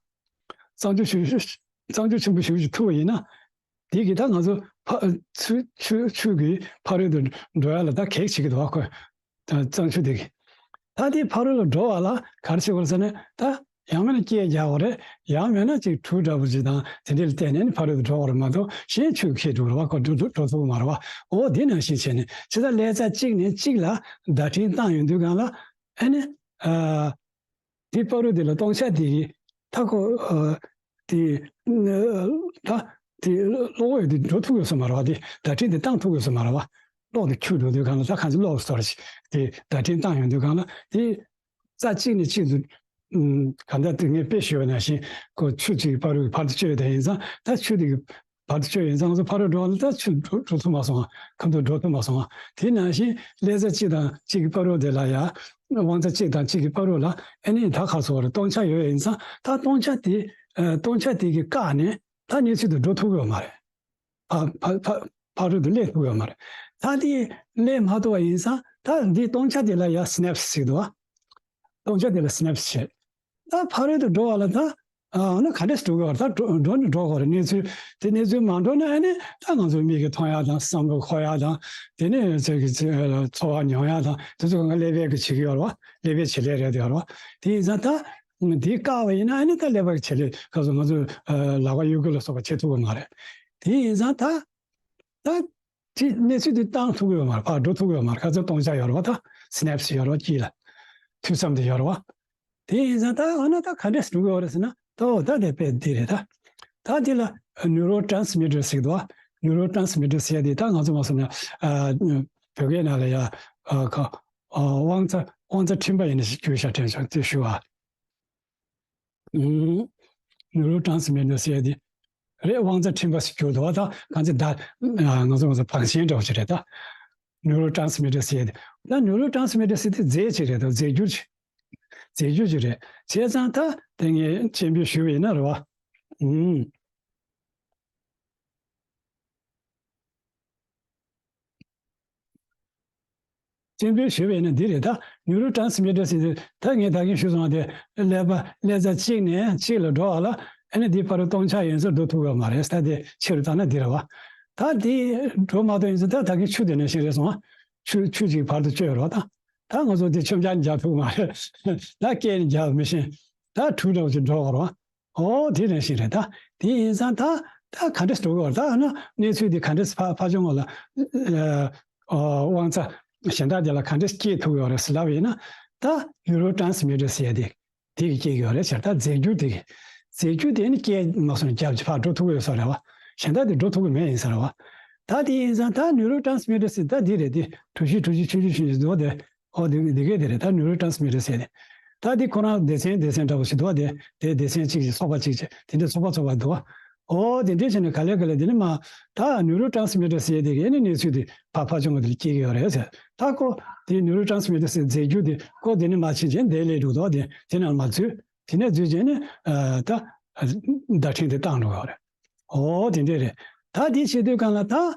གཙང་ཆུ་ཞེ་པོ་གཙང་ཆུ་ཆེན་པོ་ཞེ་པོ་ཅིག་ཐུག་པ་ཡིན་ན། དེ་གིས་ད་ང་ཚོ་ཕ་ཆུ་ཆུ་ཆུ་གི་ཕ་རོལ་ཏུ་འགྲོ་ཡ་ལ་ད་གེགས་བྱེད་ཀྱི་འདུག་བ། ཁོས་ད་གཙང་ཆུ་དེ་གིས། ད་དེ་ཕ་རོལ་ལ་འགྲོ་བ་ལ་ག་རེ་བྱེད་དགོས་རེད་ཟེར་ན། ད་ཡང་མིན་ན་སྐས་རྒྱག་དགོས་རེད། ཡང་མིན་ན་ཅིག་གྲུ་འདྲ་བོ་ཅིག་དང་དེ་འདྲ་ལ་བརྟེན་ནས་ནི་ཕ་རོལ་ཏུ་འགྲོ་དགོས་རེད་མ་གཏོགས་གཞན་ཆུ་ཁེལ་འགྲོ་རེད་བ། ཁོ་འགྲོ་འགྲོ་འགྲོ་ཐུབ་ཀྱི་མ་རེད་བ། འོ་དེ་ནང་བཞིན་བྱས་ནས་ཇི་ལྟར་ཀླད་རྩ་གཅིག་ནས་གཅིག་ལ་བརྡ་འཕྲིན་བཏང་ཡོང་དུས་སྒང་ལ་ཨ་ནི་ཨ་དེ་བར་དུ་དེ་ལ་སྟོང་ཆ་དེ་གི་ད་ཁོ་ཨ་དེ་ཨ་ད་དེ་གློག་འོད་དེ་འགྲོ་ཐུབ་ཡོད་ས་མ་རེད་བ། དེ་བརྡ་འཕྲིན་དེ་བཏང་ཐུབ་ཡོད་ས་མ་རེད་བ། གློག་དེ་འཁྱུག་འགྲོ་དུས་སྒང་ལ་ད་གང་ཅི་གློག་གི་སོར་ཞིག་དེ་བརྡ་འཕྲིན་བཏང་ཡོང་དུས་སྒང་ལ་དེ། རྩ་གཅིག་ནས་གཅིག་ཏུ། ཨུམ། གང་ལྟར་དེ་ངས་དཔེ་ཞུས་པ་ནང་བཞིན་ཁོ་ཆུ་གཅིག་གི་བར་དུ་བར་དུ་གཅོད་དེ་ཡིན་ཙང་། ད་ཆུ་དེ་གི་བར་དུ་གཅོད་ཡིན་ཙང་ང་ཚོ་ཕ་རོལ་འགྲོ་བ་ལ་ད་ཆུ་འགྲོ་འགྲོ་ཐུབ་མ་སོང་ང་། ཁ་ཐུག་འགྲོ་ཐུབ་མ་སོང་ང་། དེ་ནང་བཞིན་ཀླད་རྩ་གཅིག་དང་གཅིག་གི་བར་དུ་དེ་ལ་ཡ། དབང་རྩ་གཅིག་དང་གཅིག་གི་བར་དུ་ལ་ཨ་ནི་ད་ག་ཟེར་དགོས་རེད། སྟོང་ཆ་ཡོད་ཡིན་ཙང་ད་སྟོང་ཆ་དེ་ཨ་སྟོང་ཆ་དེ་གིས་བཀག་ནས་ད་གནས་ཚུལ་དེ་འགྲོ་ཐུབ་ཀྱི་ཡོད་མ་རེད། ཕ་ཕ་ཕ་ཕ་རོལ་ཏུ་སླེབས་ཐུབ་ཡོད་མ་རེད། ད་འདི་སླེབས་མ་ཐུབ་པ་ཡིན་ཙང་ད་འདི་སྟོང་ཆ་དེ་ལ་ཡ་སི་ནེབ་སི་ཟེར་གྱི་འདུག་བ། སྟོང་ཆ་དེ་ལ་སི་ནེབ་སི་བྱེད། ད་ཕ་རོལ་ཏུ་འགྲོ་བ་ལ་ད་ཨ་ན་ག་འདྲས་འགྲོ་གི་བ། ད་འགྲོ་འགྲོ་ནི་འགྲོ་དགོས་རེད། གནས་ཚུལ་དེ་གནས་ཚུལ་མ་འགྲོ་ན་ཨ་ནི་ད་ང་ཚོ་མིག་གིས་མཐོང་ཡ་དང་བསམ་བློ་འཁོར་ཡ་དང་དེ་ནས་ཚོད་ཀྱི་ཚོད་ཚོར་བ་མྱོང་ཡ་དང་དེ་ཚོ་གང་ག་ཀླད་པའི་གི་བྱེད་ཀྱི་ཡོད་རེད་བ། ཀླད་པའི་བྱེད་ལས་རེད་དེ་ཡོད་རེད་བ། དེ་ཡིན་ཙང་ད་འདི་བཀག་པ་ཡིན་ན་ཨ་ནི་ད་ཀླད་པ་གི་བྱེད་ལས་ག་ཚོད་ང་ཚོ་ལག་པ་གཡས་འཁོར་ལ་སོགས་པ་བྱེད་ཐུབ་ཀྱི་མ་རེད། དེ་ཡིན་ཙང་ད། ད་དེ་གནས་ཚུལ་དེ་བཏང་ཐུབ་ཀྱི་ཡོད་མ་རེད། ཕར་འགྲོ་ཐུབ་ཀྱི་ཡོད་མ་རེད། ག་ཚོད་སྟོང་ཆ་ཡོད་རེད་བ། ད་སི་ནེབ་སི་ཡོད་རེད་བ། དཀྱིལ་ལ་མཐུད་མཚམས་དེ་ཡོད་རེད་བ། དེ་ཡིན་ཙང་ད་འོ་ན་ད་ག་འདྲས་འགྲོ་གི་ཡོད་རེད་ཟེར་ན། ད་འོ་ད་དེ་དཔེ་འདི་རེད། ད་ད་འདི་ལ་ནིའུ་རོ་ཊན་སི་མི་ཊར་ཟེར་གྱི་འདུག་བ། ནིའུ་རོ་ཊན་སི་མི་ཊར་ཟེར་ཡ་དེ་ད་ང་ཚོ་མ་སོང་ན་ཨ་བོད་སྐད་ནང་ལ་ཡ་ཨ་ག་ཨ་དབང་རྩ་དབང་རྩ་འཕྲིན་པ་ཡིན་ན་ཞིག་གྱུར་ཤག་དྲན་བྱུང་དེ་ཞུ་བ། ཨུམ། ནིའུ་རོ་ཊན་སི་མི་ཊར་ཟེར་ཡ་དེ་རེད། དབང་རྩ་འཕྲིན་པ་ཟེར་གྱི་འདུག་བ། ད་གང་ཚེ་ད་ང་ཚོ་ང་ཚོ་བང་ཆེན་འདྲ་བོ་ཞིག་རེད། ད་ནིའུ་རོ་ཊན་སི་མི་ཊར་ཟེར་ཡ་དེ། ད་ནིའུ་རོ་ཊན་སི་མི་ཊར་ཟེར་དེ་རྫས་ཅིག་རེད། ད་རྫས་འགྱུར་ཅིག་རྫས་འགྱུར་ཅིག་རེད། བྱས་ཙང་ད་དེ་ངས་སྤྱན་འབུལ་ཞུས་པ་ཡིན་ན་རེད་བ། ཨུམ། སྤྱན་འབུལ་ཞུས་པ་ཡིན་ན་འདི་རེད། ད་ནིའུ་རོ་ཊན་སི་མི་ཊར་ཟེར་དུས་ད་ངས་ད་གིན་ཞུས་སོང་བ་དེ་ཀླད་པ་ཀླད་རྩ་གཅིག་ནས་གཅིག་ལ་འགྲོ་བ་ལ་ཨ་ནི་འདི་ཕ་རོལ་སྟོང་ཆ་ཡན་ཆད་འགྲོ་ཐུབ་ཡོད་མ་རེད། ད་དེ་ཆེ་རུ་བཏང་ན་འདི་རེད་བ། ད་འདི་འགྲོ་མ་ཐུབ་ཡིན་ཙང་ད་ད་གིན་ཆུ་དེ་ནང་བཞིན་རེད་སོང་བ། ཆུ་ཆུ་གཅིག་བར་དུ་གཅོད་ཡོད་རེད་བ། ད་ད་ང་ཚོ་འདི་མཆོད་མཇལ་རྒྱག་ཐུབ་མ་རེད། ད་སྐད་རྒྱག་མི་ཤེས། ད་གྲུ་འདྲ་བོ་ཅིག་འགྲོ་དགོས་རེད་བ། ཨོ་དེ་ནང་བཞིན་རེད། ད་དེ་ཡིན་ཙང་ད་ད་ག་འདྲས་འགྲོ་གི་ཡོད་རེད། ད་ཨ་ན་གནས་ཚུལ་དེ་ག་འདྲས་ཕར་ཕར་ཕྱོགས་ལ་ཨ་དབང་རྩ་གཞན་དག་དེ་ལ་ག་འདྲས་སྐྱེལ་ཐུབ་ཀྱི་ཡོད་རེད་ཟེར་ལབ་པ་ཡིན་ན། ད་ནིའུ་རོ་ཊན་སི་མི་ཊར་ཟེར་ཡ་དེ་དེ་གིས་སྐྱེལ་གྱི་ཡོད་རེད་ཟེར། ད་རྫས་འགྱུར་དེ་གིས་རྫས་འགྱུར་དེ་ནི་སྐྱེལ་མ་སོང་རྒྱབ་ཀྱི་ཕར་འགྲོ་ཐུབ་ཀྱི་ཡོད་ས་རེད་བ། གཞན་དག་དེ་འགྲོ་ཐུབ་ཀྱི་མེད་ཡིན་ས་རེད་བ། ད་དེ་ཡིན་ཙང་ད་ནིའུ་རོ་ཊན་སི་མི་ཊར་ཟེར་ད་འདི་རེད། དེ་གྲུ་བཞི་གྲུ་བཞི་ཆུང་ཆུང་ཆུང་ཆུང་འདུག་བ། དེ་ཨོ་དེ་དེ་གས་དེ་རེད། ད་ནིའུ་རོ་ཊན་སི་མི་ཊར་ཟེར་ནས་ད་དེ་ཁོ་རང་སྡེ་ཚན་སྡེ་ཚན་འདྲ་བོ་ཞིག་འདུག་བ། དེ་དེ་སྡེ་ཚན་གཅིག་གིས་ཚོགས་པ་གཅིག་བྱས། དེ་འདྲ་ཚོགས་པ་ཚོགས་པ་འདུག་བ། ཨོ་དེ་འདྲས་བྱས་ནས་ག་ལེ་ག་ལེ་དེ་ནས་མ་ད་ནུ་རོ་ཊ་རན་སི་མི་ཊར་ཟེར་དེ་གི་ཨ་ནི་གནས་ཚུལ་དེ་ཕར་ཕར་ཕྱོགས་ང་དེ་ལ་སྐྱེལ་གི་ཡོད་རེད་ཟེར། ད་ཁོ་དེ་ནུ་རོ་ཊ་རན་སི་མི་ཊར་ཟེར་རྫས་འགྱུར་དེ་ཁོ་དེ་ནས་མ་ཕྱིན་བྱས་དེ་ལས་འགྲོ་དོ། དེ་དེ་ནང་མ་འཛུལ། དེ་ནས་འཛུལ་བྱས་ནས་ཨ་ད་བརྡ་འཕྲིན་དེ་བཏང་འགྲོ་གི་ཡོད་རེད། ཨོ་དེ་འདྲས་རེད། ད་དེ་བྱེད་དུས་གང་ལ་ད།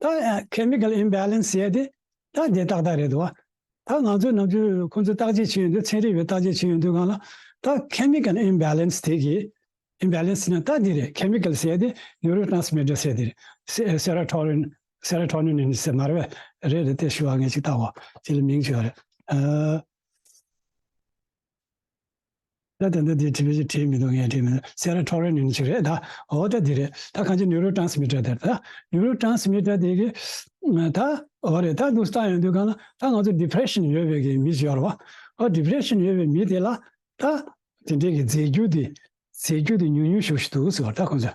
ད་ཨ་ཁེ་མི་ཀལ་ཨིམ་བེ་ལན་སི་ཟེར་ཡ་དེ་ད་དེ་ཏག་ཏག་རེད་འདུག་བ། ད་ང་ཚོས་ནམ་རྒྱུན་ཁོང་ཚོས་བརྟག་དཔྱད་བྱེད་ཡོང་དུས། ཚན་རིག་པས་བརྟག་དཔྱད་བྱེད་ཡོང་དུས་སྒང་ལ་ད་ཁེ་མི་ཀལ་ཨིམ་བེ་ལན་སི་དེ་གི་ཨིམ་བེ་ལན་སི་ཟེར་ན་ད་འདི་རེད། ཁེ་མི་ཀལ་ཟེར་ཡ་དེ་ནུ་རོ་ཊ་རན་སི་མི་ཊར་ཟེར་ཡ་དེ་རེད། སེ་སེ་རོ་ཊོ་ནིན་སེ་རོ་ཊོ་ནིན་ཟེར་མ་རེད་པས། རེད་རེད། དེ་ཞུ་བ་ངས་ཅིག་བལྟ་བ་དེ་ལ་མིང་ཞུ་བ་རེད། ཨ། ད་ད་ལྟ་དེ་བྲིས་པའི་བྲིས་མི་འདུག་ངས་བྲིས་མི་འདུག་སེ་རོ་ཊོ་ནིན་ཅིག་རེད་ད། འོ་ད་འདི་རེད། ད་གང་ཅི་ནུ་རོ་ཊ་རན་སི་མི་ཊར་དེ་རེད། ད་ནུ་རོ་ཊ་རན་སི་མི་ཊར་དེ་གི་ད་འོ་རེད། ད་འདུག་སེ་ཡོང་དུས་སྒང་ལ་ད་ང་ཚོ་ཌི་པི་རེ་ཤན་ཡོད་པའི་གི་མི་ཞིག་ཡོད་རེད་བ། འོ་ཌི་པི་རེ་ཤན་ཡོད་པའི་མི་དེ་ལ་ད་དེ་འདྲའི་གི་རྫས་འགྱུར་དེ་རྫས་འགྱུར་དེ་ཉུང་ཉུང་ཞིག་ཞིག་འདུག་ཟེར་བ། ད་ཁོང་ཚོས་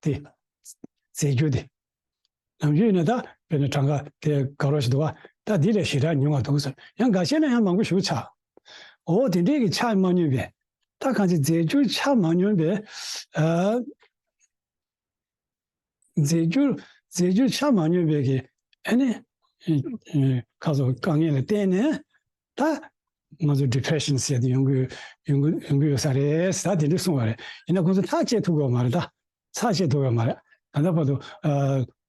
དེ་རྫས་འགྱུར་དེ། ནམ་རྒྱུན་ཡིན་ན་ད་དཔེར་ན་གྲངས་ཀ་དེ་དགའ་རོགས་ཤིག་འདུག་བ། ད་འདི་ལས་ཞེ་དྲག་ཉུང་བ་འདུག་ཟེར། ཡང་འགའ་ཤས་ལ་ཡང་མང་པོ་ཞིག་ཆགས། འོ་དེ་འདྲའི་གི་ཆགས་མ་མྱོང་བས། ད་གང་ཅི་རྫས་འགྱུར་ཆགས་མ་མྱོང་བས། ཨ། རྫས་འགྱུར་རྫས་འགྱུར་ཆགས་མ་མྱོང་བས་གི་ཨ་ནི་ཁ་སོ་དཀའ་ངལ་ལ་བརྟེན་ནས་ད་ང་ཚོ་ཌི་པི་རེ་ཤན་ཟེར་དེ་ཡོང་གི་ཡོང་གི་ཡོང་གི་ཡོད་ས་རེད་ཟེར། ད་དེ་འདྲ་གསུངས་པ་རེད། ཡིན་ན་ཁོང་ཚོ་ཐག་བཅད་ཐུབ་ཀྱི་ཡོད་མ་རེད་ད། ཚར་བཅད་ཐུབ་ཡོད་མ་རེད། ད་ལྟ་བར་དུ་ཨ་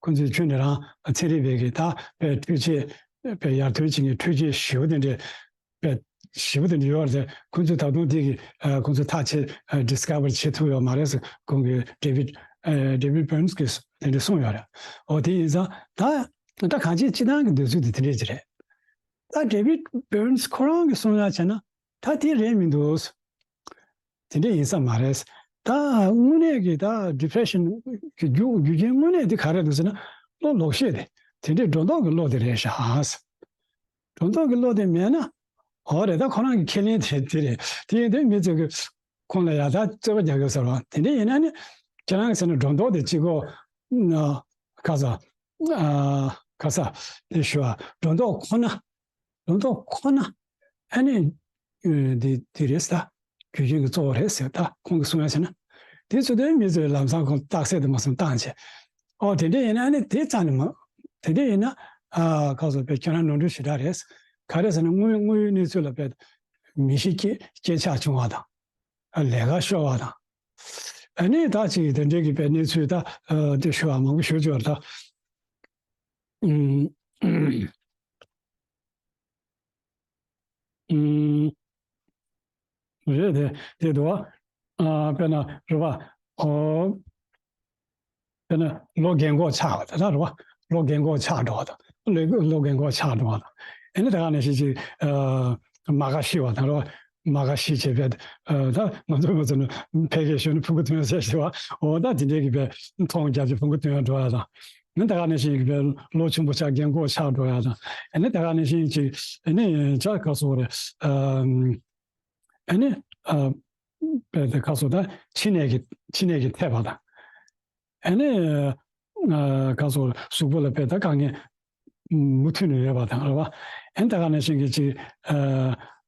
ཁོང་ཚོས་ཁྱོན་ནས་རང་ཚན་རིག་པས་ཀྱི་ད་དཔེ་འཕྲུལ་ཆས་དཔེ་ཡར་ཐོན་བྱེད་མཁན་འཕྲུལ་ཆས་ཞེ་པོ་དེ་འདྲས་དཔེ་ཞེ་པོ་དེ་འདྲས་ཡོད་རེད། ཁོང་ཚོས་ད་དུང་དེ་གི་ཨ་ཁོང་ཚོས་ཐག་བཅད་ཨ་ཌི་སི་ཀ་བར་བྱེད་ཐུབ་ཡོད་མ་རེད་ཟེར་ཁོང་གི་ཌེ་བིད་ཨ་ཌེ་བིད་བྷར་ནི་སི་གིས་དེ་འདྲས་གསུངས་ཡོད་རེད། འོ་དེ་ཡིན་ཙང་ད་ད་གང་ཅི་སྤྱི་བཏང་གི་འདོད་ཚུལ་དེ་དེ་འདྲས་ཅིག་རེད། ད་ཌེ་བིད་བྷར་ནི་སི་ཁོ་རང་གིས་གསུང་ཡ་བྱས་ན་ད་དེ་རེད་མི་འདུག་དེ་འདྲ་ཡིན་ས་མ་རེད། ད་དངོས་གནས་ཀྱི་ད་ཌི་པི་རེ་ཤན་གྱི་རྒྱུ་རྒྱུ་རྐྱེན་དངོས་གནས་དེ་ག་རེ་འདུག་ཟེར་ན། བློ་ལོག་ཤེས་དེ་དེ་འདྲའི་སྒྲོ་འདོགས་ཀྱི་བློ་དེ་རེད་ཤག་སྒྲོ་འདོགས་ཀྱི་བློ་དེ་མེད་ན། འོ་རེད། ད་ཁོ་རང་གི་ཁས་ལེན་དེ་དེ་རེད། དེ་ཡིན་དུས་མི་ཚོས་ཀྱི་ཁོང་ལ་ཡ་ད་རྩོད་པ་རྒྱག་གི་ཟེར་བ་དེ་འདྲ་ཡིན་ན་ནི། ཁྱེད་རང་གི་ཟེར་ན་སྒྲོ་འདོགས་དེ་གཅིག་གོ་ཨ་ག་ས་ཨ་ག་ས་དེ་ཞུ་བ་སྒྲོ་འདོགས་ཁོ་ན། སྒྲོ་འདོགས་ཁོ་ན་ཨ་ནི་ཨ་འདི་འདི་རེད་ཟེར། ད་རྒྱུ་རྐྱེན་གྱི་གཙོ་བོ་རེད་ཟེར། ད་ཁོང་གིས་གསུང་ཡ་བྱས་ན། དེ་ཚོ་དེ་མི་ཚོས་ལམ་སང་ཁོང་རྟགས་གསལ་དུ་མ་སོང་བཏང་བྱས། ཨོ་དེ་འདྲ་ཡིན་ན་ཨ་ནི་དེ་རྩ་ནས་མ། དེ་འདྲ་ཡིན་ན་ཨ་ཁ་སོ་པའི་ཁྱོད་རང་ནོར་འཁྲུལ་ཞེ་དྲག་རེད། ག་རེ་ཟེར་ན་དངོས་དངོས་ཡོད་གནས་ཚུལ་ལ་པའི་མི་གཞི་རྐྱེན་རྐྱེན་ཆག་བྱུང་བ་དང་། ཨ་ལས་ཀ་ཤོར་བ་དང་། ཨ་ནི་ད་ཅིག་དེ་འདྲའི་གི་པའི་གནས་ཚུལ་ད་ཨ་དེ་ཞུ་བ་མང་པོ་ཞུ་ཆོག་ད། ཨུམ། ཨུམ། རེད་དེ་དེ་འདུག་བ། ཨ་དཔེར་ན་རེད་བ། ཨོ། དཔེར་ན་ལོ་རྒན་གོག་ཆགས་པ་དེ་དག་རེད་བ། ལོ་རྒན་གོག་ཆགས་འགྲོ་བ་དང་། ལོ་ལོ་རྒན་གོག་ཆགས་འགྲོ་བ་དང་། ཨ་ནི་ད་ག་ནང་བཞིན་ཅིག་ཨ་མ་དགའ་ཤི་བ་དང་རེད་བ། མ་དགའ་ཤི་བྱས་པས་ཨ་ད་ང་ཚོ་ང་ཚོ་ནི་ཕལ་སྐད་ཤོད་ནི་ཕྲུ་གུ་ཐོན་ཟེར་ཞེས་བ། འོ་ད་དེ་འདྲའི་གི་པའི་མཐོང་རྒྱབ་ཀྱི་ཕྲུ་གུ་ཐོན་འགྲོ་ཡ་དང་། ཨ་ནི་ད་ག་ནང་བཞིན་གི་པའི་ལོ་ཆུང་པོ་ཆགས་རྒན་གོག་ཆགས་འགྲོ་ཡ་དང་། ཨ་ནི་ད་ག་ནང་བཞིན་ཅིག་ཨ་ནི་ཅག་ག་སོ་རེད། ཨ་ཨ་ནི་ཨ་པའི་དེ་ག་སོ་ད་ཕྱི་ནད་ཀྱི་ཕྱི་ནད་ཀྱི་ཐེབས་པ་དང་། ཨ་ནི་ཨ་ག་སོ་གཟུགས་པོ་ལ་དཔེ་ད་དཀའ་ངལ་མུ་མཐུད་ནས་ཡོད་པ་དང་རེད་བ། ཨ་ནི་ད་ག་ནང་བཞིན་གྱི་ཅིག་ཨ་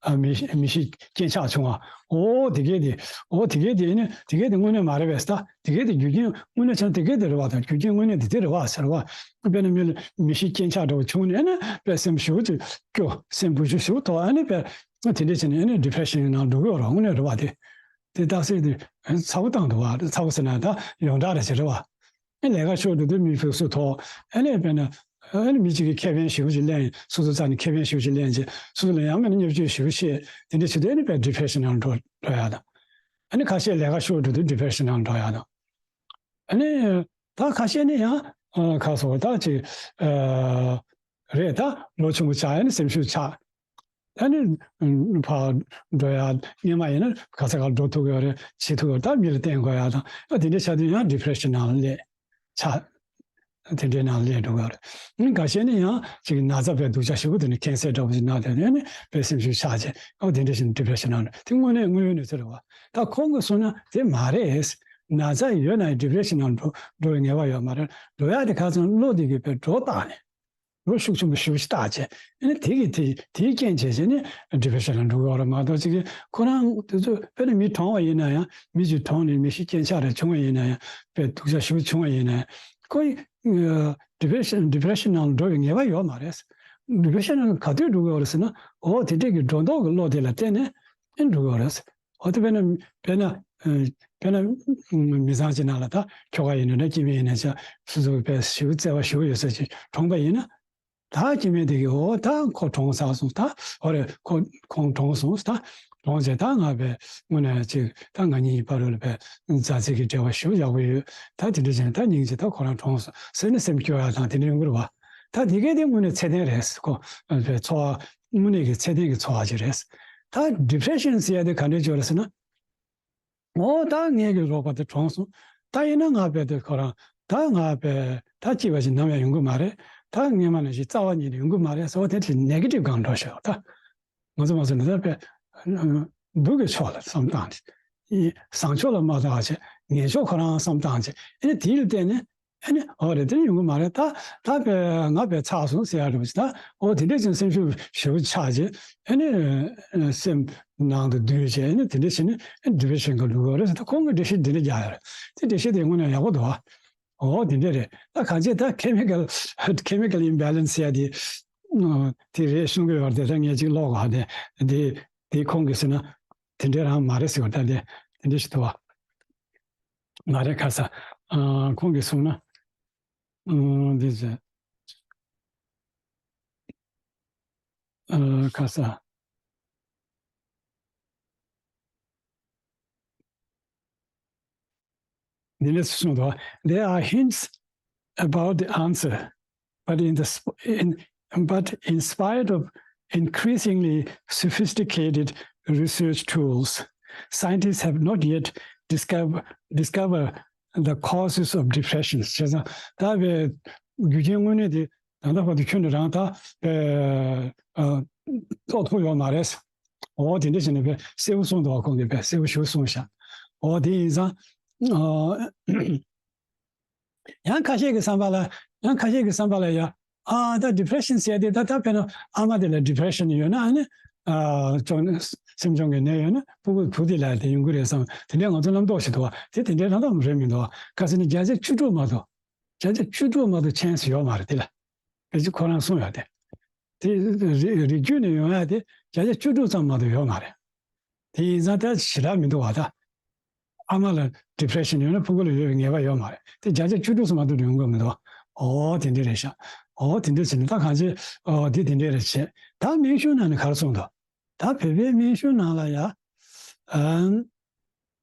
ཨ་མི་མི་ཤི་རྐྱེན་ཆག་བྱུང་བ། འོ་དེ་གས་དེ་འོ་དེ་གས་དེ་ཨ་ནི་དེ་གས་དེ་དངོས་གནས་མ་རེད་པས་ད། དེ་གས་དེ་རྒྱུ་རྐྱེན་དངོས་གནས་ཆ་དེ་གས་དེ་རེད་བ་དང་རྒྱུ་རྐྱེན་དངོས་གནས་དེ་དེ་རེད་བ་ཟེར་བ། དཔེར་ན་མི་ལ་མི་ཤི་རྐྱེན་ཆག་འདྲ་བོ་བྱུང་ནས་ཨ་ནི་དཔེ་སེམས་ཞེ་པོ་ཅིག་སྐྱོ་སེམས་འགུལ་སྐྱོད་ཞེ་པོ་ཐོག་ཨ་ནི་དཔེ་དེ་འདྲས་བྱས་ནས་ཨ་ནི་ཌི་པི་རེ་ཤན་ནང་འགྲོ་གི་ཡོད་རེད། དངོས་གནས་རེད་བ་དེ། དེ་རྟགས་གསལ་དེ་ཚ་བོ་བཏང་འདུག་བ། ཚ་བོ་ཟེར་ན་ད་ཡོངས་གྲགས་རེད་ཟེར་རེད་བ། ཨེ་ལས་ཀ་ཤོར་འགྲོ་དུས་མི་ཕུགས་སུ་དོགས། ཨེ་ནས་དཔེར་ན་ཨེ་ནས་མི་གཅིག་གིས་ཁེ་ཕན་ཞེ་པོ་ཅིག་ལེན། སོ་སོ་རྩ་ནས་ཁེ་ཕན་ཞེ་པོ་ཅིག་ལེན་བྱས་སོ་སོ་ལ་ཡང་མིན་ན་བརྙས་བཅོས་ཞེ་པོ་བཤད། དེ་འདྲ་བྱེད་དུས་ཨེ་ནས་དཔེ་ཌི་པི་རེ་ཤན་ནང་འགྲོ་འགྲོ་ཡ་དང་། ཨེ་ནས་ཁ་ཤས་ལས་ཀ་ཤོར་འགྲོ་དུས་ཌི་པི་རེ་ཤན་ནང་འགྲོ་ཡ་དང་། ཨེ་ནས་ད་ཁ་ཤས་ནི་ཡང་ཁ་སོ་ད་ཅིག་རེད། ད་ལོ་ཆུང་ངུ་ཆགས་ཨེ་ནས་སེམས་ཤུགས་ཆག་ད་ནི་ཕར་འགྲོ་ཡ་སྔོན་མ་ཡིན་ན་ག་ས་གར་འགྲོ་ཐུབ་ཡོད་རེད། བྱེད་ཐུབ་ཡོད་རེད། ད་མི་ལ་བརྟེན་དགོས་ཡ་དང་ཨ་དེ་འདྲ་བྱ་དུས་ཡང་ཌི་པི་རེ་ཤན་ནང་ལ་སླེབས་ཆགས། དེ་འདྲའི་ནང་ལ་སླེབས་འགྲོ་གི་ཡོད་རེད། ཨ་ནི་འགའ་ཤས་ནི་ཡང་ཅིག་ན་ཚ་བའི་སྡུག་ཅག་ཞེ་པོ་དེ་ནི་ཀེན་སར་འདྲ་བོ་ཞིག་ན་དེ་ནི་ཨ་ནི་དཔེ་སེམས་ཤུགས་ཆག་བྱས་ཨ་དེ་འདྲ་ཞིག་ཌི་པི་རེ་ཤན་ནང་དེ་དངོས་གནས་དངོས་ཡོད་གནས་ཚུལ་རེད་བ། ད་ཁོང་གིས་གསུངས་ན་དེ་མ་རེད། ན་ཚ་ཡོད་ན་ཡང་ཌི་པི་རེ་ཤན་ནང་འགྲོ་འགྲོ་བའི་ངེས་པ་ཡོད་མ་རེད། འགྲོ་ཡ་དེ་ཁ་སང་བློ་དེ་གི་དཔེ་སྒྲོ་བཏགས་ནས། ལོ་ཤུགས་ཆེན་པོ་ཞེ་པོ་ཞིག་བཏགས་བྱས། ཨ་ནི་དེ་གི་དེ་དེའི་རྐྱེན་བྱས་བྱས་ནས་ཌི་པི་རེ་ཤན་ལ་འགྲོ་གི་ཡོད་རེད་མ་གཏོགས། ཅིག་གིས་ཁོ་རང་དེ་ཚོ་དཔེར་ན་མི་གྲོངས་པ་ཡིན་ན་ཡང་། མི་གཅིག་གྲོངས་ནས་མི་ཤི་རྐྱེན་ཆག་རེ་བྱུང་བ་ཡིན་ན་ཡང་། དཔེ་སྡུག་ཅག་ཞེ་པོ་བྱུང་བ་ཡིན་ན་ཡང་། ཁོ་ཡི་ཌི་པི་རེ་ཤན་ཌི་པི་རེ་ཤན་ནང་ལ་འགྲོ་བའི་ངེས་པ་ཡོད་མ་རེད། ཌི་པི་རེ་ཤན་ནང་ག་དུས་འགྲོ་གི་ཡོད་རེད་ཟེར་ན། འོ་དེ་འདྲས་ཀྱི་སྒྲོ་འདོགས་ཀྱི་བློ་དེ་ལ་བརྟེན་ནས་ཨེ་འགྲོ་གི་ཡོད་རེད། འོ་དེ་དཔེར་ན་དཔེར་ན་ཨ་དཔེར་ན་མི་ཚང་གཅིག་ནང་ལ་ད་ཁྱོ་ག་ཡིན་ན་འདྲ། སྐྱེ་དམན་ཡིན་ན་ཆ་སོ་སོ་དཔེ་ཞེ་པོ་བརྩེ་བ་ཞེ་པོ་ཡོད་ས་ཅིག་གྲོངས་པ་ཡིན་ན། ད་སྐྱེ་དམན་དེ་གིས་འོ་ད་ཁོ་གྲོངས་ཚར་སོང་། ད་འོ་རེད། ཁོ་ཁོང་གྲོངས་སོང་། ད་གྲོངས་རྗེས་ད་ང་དཔེ་དངོས་གནས་ཅིག་ད་ང་གཉིས་བར་ལ་དཔེ་མཛའ་བརྩེ་གི་འབྲེལ་བ་ཞེ་པོ་ཡག་པོ་ཡོད། ད་དེ་འདྲ་བྱས་ན་ད་སྙིང་རྗེ། ད་ཁོ་རང་གྲོངས་སོང་ཟེར་ནས་སེམས་སྐྱོ་ཡག་དང་དེ་འདྲ་ཡོང་གི་རེད་བ། ད་དེ་གས་དེ་དངོས་གནས་ཚད་ལྡན་རེད། ཁོ་དཔེ་ཚོར་བ་དངོས་གནས་ཀྱི་ཚད་ལྡན་གྱི་ཚོར་བ་ཅིག་རེད། ད་ཌི་པི་རེ་ཤན་ཟེར་ཡ་དེ་ག་འདྲས་ཅིག་ཡོད་རེད་ཟེར་ན། འོ་ད་ངའི་གི་རོགས་པ་དེ་གྲོངས་སོང་། ད་ཡིན་ན་ང་དཔེ་དེ་ཁོ་རང་ད་ང་དཔེ་ད་སྐྱིད་པ་ཞིག་ནམ་ཡང་ཡོང་གི་མ་རེད། ད་སྔོན་མ་ནང་བཞིན་རྩ་བ་ཉིད་ནས་ཡོང་གི་མ་རེད་ཟེར་བ་དེ་དེ་ནེ་གེ་ཊིབ་སྒང་འགྲོ་ཤག་ད་ང་ཚོ་མ་ཚོ་འདི་ལྟར་དཔེ་སྡུག་གི་ཕྱོགས་ལ་བསམ་བཏང་། བཟང་ཕྱོགས་ལ་མ་བལྟ་བ་བྱས། ངན་ཕྱོགས་ཁོ་རང་བསམ་བཏང་བྱས། ཨ་ནི་དེ་ལ་བརྟེན་ནས། ཨ་ནི་འོ་རེད། དེ་ཡོང་གི་མ་རེད། ད་ད་དཔེ་ང་དཔེ་ཚར་སོང་ཟེར་ཡ་རེད་པ། ད་འོ་དེ་འདྲས་ཀྱི་སེམས་ཤུགས་ཞེ་པོ་ཆག་བྱས། ཨ་ནི་སེམས་ནང་དུ་སྡུག་བྱས། ཨ་ནི་དེ་འདྲས་བྱས་ནས་ཌི་པི་རེ་ཤན་གྱི་ལུགས་ཡོད་རེད་ཟེར། ད་ཁོང་གིས་འགྲེལ་བཤད་འདི་འདྲས་རྒྱག་ཡོད་རེད། དེ་འགྲེལ་བཤད་དེ་དངོས་གནས་ཡག་པོ་འདུག་ཨ། འོ་དེ་འདྲས་རེད། ད་གང་ཅི་ད་ཁེ་མི་ཀལ་ཁེ་མི་ཀལ་ཨིམ་བེ་ལེན་སི་ཟེར་ཡ་དེ་དེ་རེད་གསུང་གི་ཡོད་རེད། ད་ངས་ཅིག་ཀློག་གོ་ཧ། དེ་དེ་དེ་ཁོང་གིས་ཟེར་ན་དེ་འདྲས་རང་མ་རེད་ཟེར་བ། ད་དེ་དེ་འདྲས་ཞིག་འདུག་ཨ། མ་རེད། ཁ་ས། ཨ། ཁོང་གིས་གསུངས་ན། ཨ། འདི་ཟེར། ཨ། ཁ་ས། འདི་ནས་གསུངས་འདུག There are hints about the answer, but in the sp- in, but in spite of increasingly sophisticated research tools, scientists have not yet discover, discovered the causes of depression. བྱས་ཙང་ད་དཔེ་རྒྱུ་རྐྱེན་དངོས་གནས་དེ་ད་ལྟ་བར་དུ་ཁྱོན་ནས་རང་ད་དཔེ་ཨ་རྟོགས་ཐུབ་ཡོད་མ་རེད། འོ་དེ་འདྲ་བྱས་ནས་དཔེ་གསལ་པོ་གསུངས་འདུག་ཁོང་གིས་དཔེ་གསལ་པོ་ཞེ་པོ་གསུངས་ཤག་འོ་དེ་ཡིན་ཙང་། ཨ། ཡང་ཁ་ཤས་ཀྱི་བསམ་པ་ལ། ཡང་ཁ་ཤས་ཀྱི་བསམ་པ་ལ་ཡ། ཨ། ད་ཌི་པི་རེ་ཤན་ཟེར་ཡ་དེ་ད་ད་དཔེར་ན་ཨ་མ་དེ་ལ་ཌི་པི་རེ་ཤན་ཡོད་ན། ཨ་ནི་ཨ་ཅོ་སེམས་གཅོང་གི་ནད་ཡོད་ན་ཕྲུ་གུ་བུ་དེ་ལ་དེ་ཡོང་གི་རེད་བསམ། དེ་འདྲའི་ང་ཚོ་རྣམ་རྟོག་ཞིག་འདུག་བ། དེ་དེ་འདྲའི་རྣམ་རྟོག་རེད་མི་འདུག་བ། ག་ཟེར་ན་བརྒྱ་ཆ་བཅུ་དྲུག་མ་གཏོགས། བརྒྱ་ཆ་བཅུ་དྲུག་མ་གཏོགས་ཆན་སི་ཡོད་མ་རེད་དེ་ལ། ཕལ་ཆེར་ཁོ་རང་གསུངས་ཡོད་དེ། དེ་རིགས་རིགས་རྒྱུད་ནས་ཡོང་ཡ་དེ་བརྒྱ་ཆ་བཅུ་དྲུག་ཙམ་མ་གཏོགས་ཡོད་མ་རེད། དེ་ཡིན་ཙང་ད་ཞེ་དྲག་མི་འདུག་བ་ད། ཨ་མ་ལ་ཌི་པི་རེ་ཤན་ཡོད་ན་ཕྲུ་གུ་ལ་ཡོད་པའི་ངེས་པ་ཡོད་མ་རེད། དེ་བརྒྱ་ཆ་བཅུ་དྲུག་ཙམ་མ་གཏོགས་ཡོང་གི་མི་འདུག་འོ་དེ་འདྲ་རེད་ཤག་འོ་དེ་འདྲ་བྱས་ནས་ད་གང་ཅི། འོ་དེ་དེ་འདྲ་རེད་བྱས། ད་སྨན་གཞུང་ནང་ནས་ག་རེ་གསུངས་འདུག་ད་བོད་པའི་སྨན་གཞུང་ནང་ལ་ཡ། ཨམ།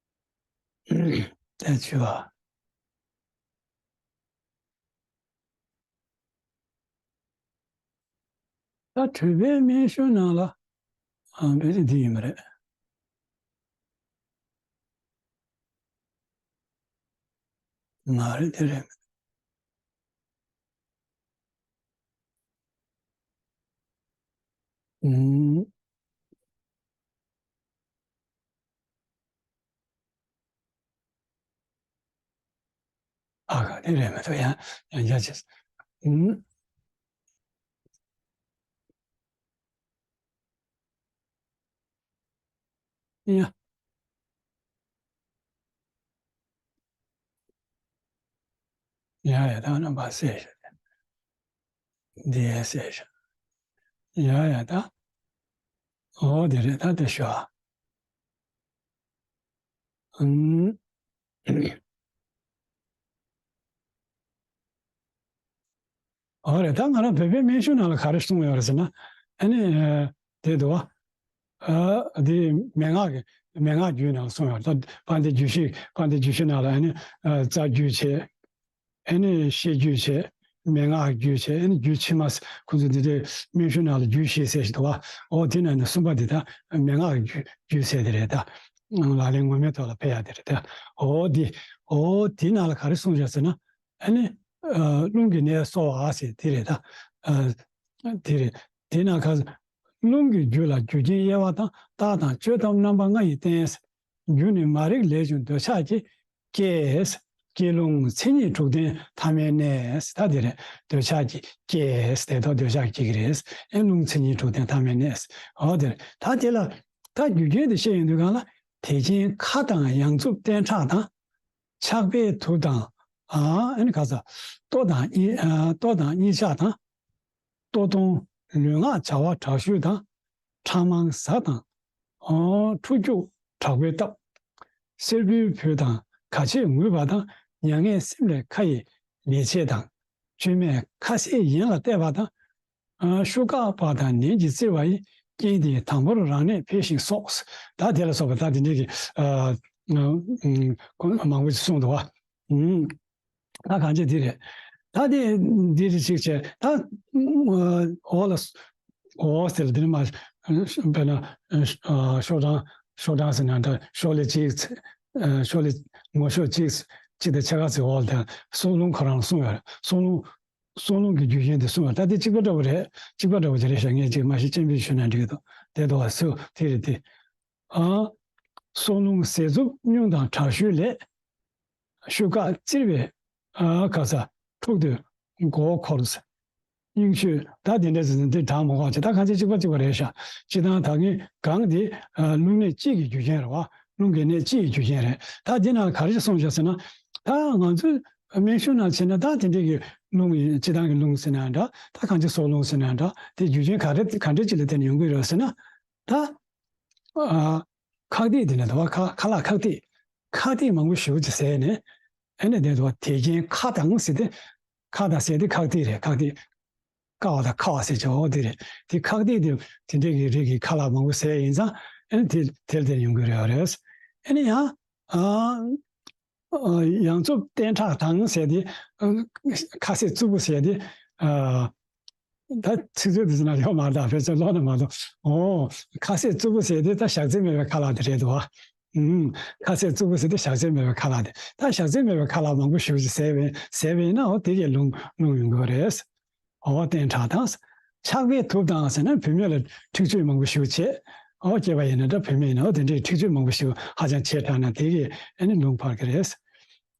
དེ་བྱས་པ། ད་བོད་པའི་སྨན་གཞུང་ནང་ལ། ཨ། བོད་དེ་འདི་ཡིན་པ་རེད། མ་རེད། དེ་རེད། ཨུམ། ཨ་ཁ། དེ་རེད་མ་གཏོགས་ཡང་ཡང་བསྐྱར་བྱས། ཨུམ། ཡ། ཡ་ཡ། ད་རྣམ་པ་གསལ་ཤག་འདི་ཡ་གསལ་ཤག་ཡ་ཡ། ད་འོ་དེ་རེད། ད་དེ་ཤོག་ཨ། ཨུམ། འོ་རེད། ད་ང་རང་བོད་པའི་སྨན་གཞུང་ནང་ལ་ག་རེ་གསུངས་ཡོད་རེད་ཟེར་ན། ཨ་ནི་ཨ་དེ་འདུག་བ། ཨ་དེ་མན་ངག་གི་མན་ངག་རྒྱུད་ནང་ལ་གསུངས་ཡོད་རེད། ད་དཔལ་ལྡན་རྒྱུད་བཞི། དཔལ་ལྡན་རྒྱུད་བཞི་ནང་ལ་ཨ་ནི་ཨ་རྩ་རྒྱུད་བྱས། ཨ་ནི་བཤད་རྒྱུད་བྱས། མན་ངག་རྒྱུད་བྱས། ཨ་ནི་རྒྱུད་ཕྱི་མ། ཁོ་ཚོ་འདི་འདྲའི་སྨན་གཞུང་ནང་ལ་རྒྱུད་བཞི་ཟེར་ཞིག་འདུག་བ། འོ་དེ་ནང་ནས་གསུམ་པ་འདི་ད་མན་ངག་རྒྱུད་རྒྱུད་ཟེར་དེ་རེད། ད་ལག་ལེན་ངོ་མའི་ཐོག་ལ་ཕེབས་ཡ་དེ་རེད། ད་འོ་དེ། འོ་དེ་ནང་ལ་ག་རེ་གསུངས་བཞག་ཟེར་ན། ཨ་ནི་ཨ་རླུང་གི་ནད་གསོ་བ་ཟེར་དེ་རེད། ད་ཨ་དེ་རེད། དེ་ནང་ག་རླུང་གི་རྒྱུད་ལ་རྒྱུ་རྐྱེན་དབྱེ་བ་དང་། རྟགས་དང་བཅོས་ཐབས་རྣམ་པ་ལྔ་ཡིས་བསྟན། རྒྱུ་ནི་མ་རིག་ལས་བྱུང་འདོད་ཆགས་ཀྱིས་སྐྱེ། སྐྱེ་རླུང་མཚན་ཉིད་དྲུག་ལྡན་ཐ་མའི་གནས། ད་དེ་རེད། འདོད་ཆགས་ཀྱི་སྐྱེས་དེ་དག་འདོད་ཆགས་སྐྱེ་གི་རེད། ཨེ་རླུང་མཚན་ཉིད་དྲུག་ལྡན་ཐ་མའི་གནས། འོ་དེ་རེད། ད་དེ་ལ་ད་རྒྱུ་རྐྱེན་དེ་བཤད་ཡོང་དུས་གང་ལ། དེ་རྐྱེན་ཁ་དང་ཡང་རྩུབ་བསྟེན་ཁྲག་དང་། ཆགས་པས་དུག་དང་། ཨ་ཨེ་ནི་ག་ས། ལྟོ་དང་གཉིས་ཨ་ལྟོ་དང་གཉིས་ཆག་དང་། ལྟོ་སྟོང་། ལུས་ངག་བྱ་བ་དྲག་ཤུལ་དང་། ཁྲག་མང་ཟ་དང་། ཨོ་འཁྲུ་སྐྱུག་དྲག་པོའི་སྟབས། གསེར་བུའི་བུ་དང་ཁ་ཆེ་ངུས་པ་དང་། མྱ་ངན་སེམས་ལས་ཁ་ཡི་ལས་བྱེད་དང་། བཅོས་མས་ཁ་ཟས་ཡན་ལ་གཏད་པ་དང་། ཨ་ཤུགས་བཀག་པ་དང་ནད་ཀྱིས་གཙེས་པ་ཡི། རྐྱེན་དེ་དང་པོར་རང་གནས་འཕེལ་ཞིང་སོགས། ད་དེ་ལ་སོགས་པ་ད་དེ་འདྲའི་གི་ཨ་ཨ་ཨ་མང་པོ་ཞིག་གསུངས་འདུག་བ། ཨུམ། ད་གང་ཅི་དེ་རེད། ད་དེ་འདི་རེད་ཅིག་བྱས། ད་འོག་ལ་འོག་ཟེར་འདི་ནི་མ་དཔེར་ན་ཤོག་གྲངས་ཤོག་གྲངས་ཟེར་ན་འདྲ། ཤོག་ལེ་གཅིག་ཤོག་ལེ་ངོ་ཤོག་གཅིག་གཅིག་དང་ཕྱེད་ཀ་ཟེར། འོག་ལ་དེ་སྲོག་རླུང་ཁོ་རང་གསུངས་ཡོད་རེད། སྲོག་རླུང་སྲོག་རླུང་གི་རྒྱུ་རྐྱེན་དེ་གསུངས་ཡོད་རེད། ད་དེ་གཅིག་པ་འདྲ་བོ་རེད། གཅིག་པ་འདྲ་བོ་ཅིག་རེད་ཤག་ངས་ཅིག་མ་གཞི་སྤྱན་འབུལ་ཞུས་ན་འགྲིག་གི་འདུག་དེ་འདུག་བ། སུ་དེ་རེད་དེ། ཨ། སྲོག་རླུང་ཟས་རྩུབ་སྙུང་དང་དྲག་ཤུལ་ལས། ཤུགས་བཀག་བཙིར་བས་ཨ་ག་ས་འཁྲུགས་ཏེ་མགོ་བོ་འཁོར། སྙིང་ཤོས་ད་དེ་འདྲ་ཟེར་ནས་དེ་གྲངས་མང་པོ་ཅིག་ད་གང་ཅི་གཅིག་པ་གཅིག་པ་རེད་ཤག་སྤྱིར་བཏང་ད་གིན་གང་དེ་ཨ་རླུང་ནད་གཅིག་གི་རྒྱུ་རྐྱེན་རེད་བ། རླུང་གི་ནད་གཅིག་གི་རྒྱུ་རྐྱེན་རེད། ད་དེ་ནང་ག་རེ་གསུངས་བཞག་ཟེར་ན། ད་ང་ཚོའི་སྨན་གཞུང་ནང་བྱས་ན་ད་དེ་འདྲའི་གི་རླུང་ཡིན། སྤྱིར་བཏང་གི་རླུང་ཟེར་ན་འདྲ། ད་གང་ཅི་སྲོག་རླུང་ཟེར་ན་འདྲ། དེ་རྒྱུ་རྐྱེན་ག་རེ་ག་འདྲ་ཅིག་ལ་བརྟེན་ནས་ཡོང་གི་རེད་ཟེར་ན། ད་ཨ། ཁག་ཏིག་དེ་ནས་དུ་བ་ཁ་ཁ་ལག་ཁག་ཏིག་ཁག་ཏིག་མང་པོ་ཞེ་པོ་ཅིག་ཟས་ནས། ཨ་ནི་དེ་དུ་བ་དེ་རྐྱེན་ཁ་དང་ཟེར་ཏེ། ཁ་དང་ཟས་དེ་ཁག་ཏིག་རེད། ཁག་ཏིག་ཀ་བ་དང་ཁ་བ་ཟེར་ཆོག་དེ་རེད། དེ་ཁག་ཏིག་དེ་དེ་འདྲའི་གི་རིགས་ཀྱི་ཁ་ལག་མང་པོ་ཟས་ཡིན་ཙང་། ཨ་ནི་དེ་དེར་དེར་ཡོང་གི་རེད་རེད། ཨ་ནི་ཡང་ཨ། ཨ། ཡང་རྩུབ་བསྟེན་ཁྲག་དང་ཟེར་ཏེ། ཨ། ཁ་ཟས་རྩུབ་པོ་ཟེར་ཏེ། ཨ། ད་ཚིག་མཛོད་དེ་ཚོ་ན་ཡོད་མ་རེད། ད་ཕལ་ཆེར་ཀློག་ན་མ་གཏོགས། ཨོ། ཁ་ཟས་རྩུབ་པོ་ཟེར་ཏེ་ད་བཞག་རྫས་མེད་པའི་ཁ་ལག་དེ་རེད་འདུག་བ། ཨུམ། ཁ་ཟས་རྩུབ་པོ་ཟེར་ཏེ་བཞག་རྫས་མེད་པའི་ཁ་ལག་དེ། ད་བཞག་རྫས་མེད་པའི་ཁ་ལག་མང་པོ་ཞེ་པོ་ཅིག་ཟས་པས་ཟས་པས་ན། འོ་དེ་གས་རླུང་རླུང་ཡོང་གི་རེད། འོ་བསྟེན་ཁྲག་དང་། ཆགས་པས་དུག་དང་ཟེར་ན་བུད་མེད་ལ་འཁྲིག་སྤྱོད་མང་པོ་ཞིག་བྱེད། འོ་སྐྱེས་པ་ཡིན་ན་འདྲ་བུད་མེད་ཡིན་ན་འོ་དེ་འདྲའི་འཁྲིག་སྤྱོད་མང་པོ་ཞིག་ཧ་ཅང་བྱེད་དྲགས་ན་དེ་གིས་ཨ་ནི་རླུང་འཕར་གི་རེད།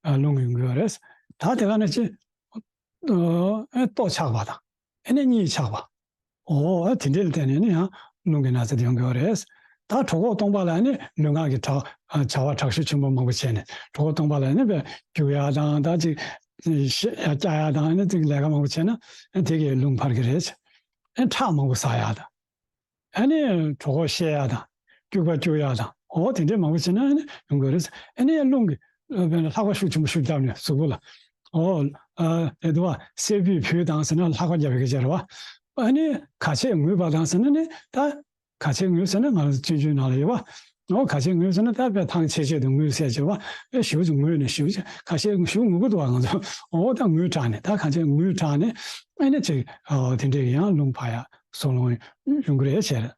ཨ་རླུང་ཡོང་གི་ཡོད་རེད། ད་དེ་ག་ནས་ཅི། ཨ་ལྟོ་ཆག་པ་དང་། ཨ་ནི་གཉིད་ཆག་པ། འོ་དེ་འདྲ་ལ་བརྟེན་ནས་ནི་ཡང་རླུང་གི་ན་ཚ་དེ་ཡོང་གི་ཡོད་རེད། ད་གྲོད་ཁོག་སྟོང་པ་ལ་ནི་ལུས་ངག་གི་དྲག་བྱ་བ་དྲག་ཤུལ་ཆེན་པོ་མང་པོ་བྱས་ནས། གྲོད་ཁོག་སྟོང་པ་ལ་ནི་བས་རྒྱུག་ཡ་དང་། ད་ཅིག་བཤད་ཡ་རྒྱག་ཡ་དང་། ཨ་ནི་ཅིག་ལས་ཀ་མང་པོ་བྱས་ན་དེ་གིས་རླུང་འཕར་གི་རེད། ཨ་ཁྲག་མང་པོ་ཟ་ཡ་དང་། ཨ་ནི་གྲོད་ཁོག་བཤལ་ཡ་དང་། སྐྱུག་པ་སྐྱུག་ཡ་དང་། འོ་དེ་འདྲས་མང་པོ་བྱས་ན་ཨ་ནི་ཡོང་གི་རེད། ཨ་ནི་རླུང་གི་དཔེར་ན་ལྷགས་པ་ཤུགས་ཆེན་པོ་ཤུགས་བརྒྱབ་ནས་གཟུགས་པོ་ལ། འོ། ཨ་དེ་དུ་བ་གསེར་བུས་བུས་དང་ཟེར་ན་ལྷགས་པ་རྒྱབ་པའི་སྐད་ཆ་རེད་བ། ཨ་ནི་ཁ་ཆེ་ངུས་པ་དང་ཟེར་ན་ནི་ད། ཁ་ཆེ་ངུས་ཟེར་ན་ང་རང་ཚོ་སྤྱོད་འཇུག་ནང་ལ་ཡོད་བ། འོ་ཁ་ཆེ་ངུས་ཟེར་ན་ད་དཔེ་ཐང་ཆད་ཆད་དུ་ངུས་ཟེར་གྱི་རེད་བ། ཨེ་ཞེ་པོ་ཅིག་ངུས་ནས་ཞེ་པོ་ཅིག་ཁ་ཆེ་ཞེ་པོ་ངུ་གི་འདུག་བ་ང་ཚོ། འོ་ད་ངུས་དྲགས་ནས། ད་ཁ་ཆེ་ངུས་དྲགས་ནས་ཨེ་ནི་ཅིག་ཨོ་དེ་འདྲས་ཀྱི་ཡང་རླུང་འཕར་ཡ་སྲོག་རླུང་ཡོང་གི་རེད་བྱས།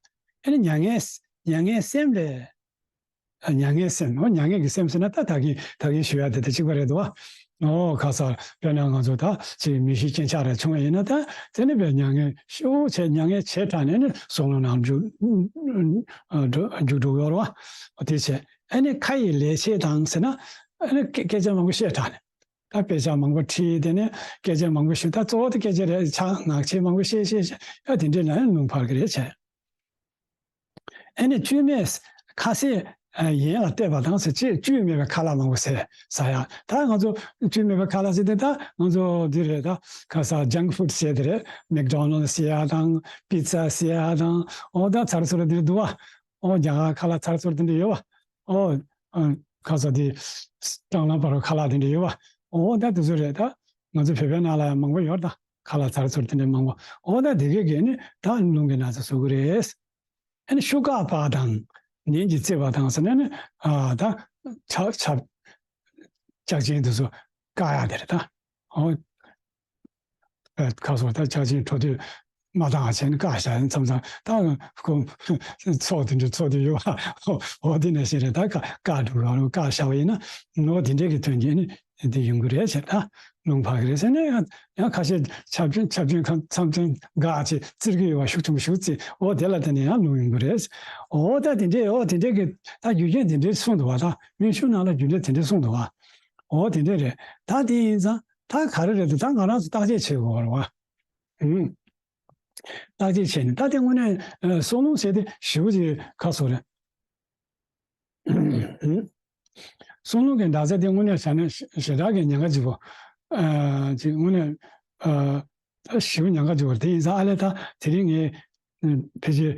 ཨེ་ནི་མྱ་ངན་མྱ་ངན་སེམས་ལས། མྱ་ངན་སེམས། འོ་མྱ་ངན་གྱི་སེམས་ཟེར་ན་ད་ད་གིན་ད་གིན་ཞུ་ཡ་དེ་དང་གཅིག་པ་རེད་འདུག་བ། འོ་ཁ་སང་དཔེར་ན་ང་ཚོ་ད་ཅིག་མི་ཤི་རྐྱེན་ཆག་རེ་བྱུང་བ་ཡིན་ན། ད་དེ་ནི་བས་མྱ་ངན་ཤུགས་ཆེ་མྱ་ངན་ཆེ་དྲགས་ནས་ནི་སྲོག་རླུང་ནང་འཇུག་འཇུག་འགྲོ་གི་ཡོད་རེད་བ། འོ་དེ་བྱས། ཨ་ནི་ཁ་ཡི་ལས་བྱེད་དང་ཟེར་ན། ཨ་ནི་སྐད་སྐད་ཆ་མང་པོ་བཤད་དྲགས་ནས། ད་དཔེ་ཆ་མང་པོ་ཁྲིད། དེ་ནས་སྐད་ཆ་མང་པོ་ཞུ། ད་གཙོ་བོ་དེ་སྐད་ཆ་རེད། ཆ་ངག་ཆེ་མང་པོ་བཤད་བཤད་བཤད་ཡ་དེ་འདྲས་ལ་ཡང་རླུང་འཕར་གི་རེད་བྱས། ཨ་ནི་བཅོས་མས་ཁ་ཟས་ཡན་ལ་གཏད་པ་དང་ཟེར། ཅིག་བཅོས་མེད་པའི་ཁ་ལག་མང་པོ་ཟས་ཟ་ཡ། ད་ང་ཚོ་བཅོས་མེད་པའི་ཁ་ལག་ཟེར་དེ་ད་ང་ཚོ་འདི་རེད། ད་ཁ་ས་ཇང་ཕུཌ་ཟེར་དེ་རེད། མེག་ཌོ་ནལ་ཟེར་ཡ་དང་། པི་ཛ་ཟེར་ཡ་དང་། འོ་ད་ཚར་ཚུར་འདི་འདུག་བ། འོ་རྒྱ་གར་ཁ་ལག་ཚར་ཚུར་དེ་འདྲ་ཡོད་བ། འོ། ཨ། ཁ་ས་དེ་སྲང་ལམ་བར་ཁ་ལག་དེ་འདྲ་ཡོད་བ། འོ་ད་དེ་ཚོ་རེད། ད་ང་ཚོ་བོད་པའི་ནང་ལ་ཡང་མང་པོ་ཡོད་རེད། ད་ཁ་ལག་ཚར་ཚུར་དེ་འདྲ་མང་པོ། འོ་ད་དེ་གས་གས་ནི་ད་རླུང་གི་ན་ཚ་བཟོ་གི་རེད། ཨ་ནི་ཤུགས་བཀག་པ་དང་ནད་ཀྱིས་གཙེས་པ་དང་ཟེར་ན་ནི། ཨ། ད་ཆ་ཆ་ལྕགས་ཆེན་དེ་ཚོ་བཀག་ཡག་དེ་རེད་ད། འོ། ཨ། ཁ་སོ་ད་ཆ་ཆེན་འཕྲོ་དུས་མ་བཏང་བ་བྱས་ནས་བཀག་བཞག་ཡིན། མཚམས་མཚམས་ད་ཁོ་ཚོགས་དེ་འདྲ་ཚོགས་དུས་ཡོད་བ། འོ་དེ་ནང་བཞིན་རེད། ད་བཀག་བཀག་འགྲོ་ག་རུ་བཀག་བཞག་པ་ཡིན་ན། འོ་དེ་འདྲས་ཀྱི་དོན་གྱིས་ནི་དེ་ཡོང་གི་རེད་ཟེར། ད་རླུང་འཕར་གི་རེད་ཟེར་ནས་ཡང་ཡང་ཁ་ཤས་ཆབ་ཆུང་ཆབ་ཆུང་ཁ་མཚམས་མཚམས་འགག་ཅིག་བཙིར་གི་ཡོད་བ། ཤུགས་ཆེན་པོ་ཞིག་བཙིར། འོ་དེ་ལ་བརྟེན་ནས་ཡང་རླུང་ཡོང་གི་རེད། འོ་ད་དེ་འདྲས། འོ་དེ་འདྲས་ཀྱི་ད་རྒྱུ་རྐྱེན་དེ་འདྲས་གསུངས་འདུག་བ། ད་སྨན་གཞུང་ནང་ལ་རྒྱུ་འབྲས་དེ་འདྲས་གསུངས་འདུག་བ། འོ་དེ་འདྲ་རེད། ད་དེ་ཡིན་ཙང་ད་ག་རེ་རེད་འདུག་ད་ང་རང་ཚོ་བརྟག་དཔྱད་བྱེད་དགོས་པ་རེད་བ། ཨུམ། བརྟག་དཔྱད་བྱས་ནས་ད་དེ་དངོས་གནས་ཨ་བསམ་བློ་བྱས་ཏེ་ཞེ་པོ་ཅིག་ཁ་སོ་རེད། ཨུམ། བསམ་བློ་གི་འདག་ས་དེ་དངོས་གནས་བྱས་ན་ཞེ་དྲག་གི་ཉེན་ཁ་ཆེ་པོ་ཨ་ཅིག་དངོས་གནས་ཨ། ད་ཞེ་པོ་ཉེན་ཁ་ཆེ་བ་རེད། དེ་ཡིན་ཙང་ཨ་ལས་ད་དེ་རིང་ངས་ཕལ་ཆེར་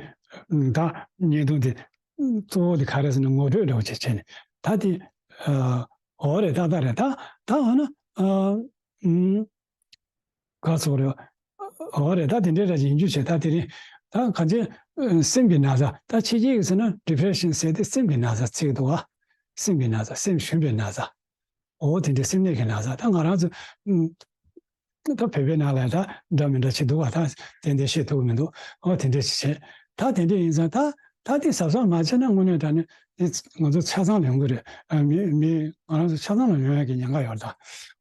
ད་བརྙན་ཐུང་དེ་གཙོ་བོ་དེ་ག་རེ་ཟེར་ན་ངོ་སྤྲོད་འདྲ་བོ་ཅིག་བྱས་ནས་ད་དེ་འོ་རེད། ཏག་ཏག་རེད། ད་ད་འོ་ན་ག་ཚོད་རེད། འོ་རེད། ད་དེ་འདྲའི་ར་ཅིག་ཡིན་རྒྱུ་བྱས། ད་དེ་རིང་ད་གང་ཅི་སེམས་ཀྱི་ན་ཚ། ད་ཕྱི་རྒྱལ་གྱི་ཟེར་ན་ཌི་པི་རེ་ཤན་ཟེར་ཏེ་སེམས་ཀྱི་ན་ཚ་ཅིག་འདུག་ག་སེམས་ཀྱི་ན་ཚ། སེམས་ཞུམ་པའི་ན་ཚ། འོ་དེ་འདྲའི་སེམས་ནད་ཀྱི་ན་ཚ། ད་ང་རང་ཚོ་ད་བོད་པའི་ནང་ལ་ད་འདྲ་མི་འདྲ་ཅིག་འདུག་བ། ད་ཏན་ཏན་བཤད་ཐུབ་ཀྱི་མི་འདུག་འོ་དེ་འདྲ་ཞིག་བྱས། ད་དེ་འདྲ་ཡིན་ཙང་ད་ད་དེ་གཟབ་གཟབ་མ་བྱས་ན་དངོས་གནས་དྲང་གནས་དེ་ང་ཚོ་ཆ་ཚང་ལ་ཡོང་གི་རེད། ཨ་མི་མི་ང་རང་ཚོ་ཆ་ཚང་ལ་ཡོང་ཡག་གི་ཉེན་ཁ་ཡོད་རེད་ད།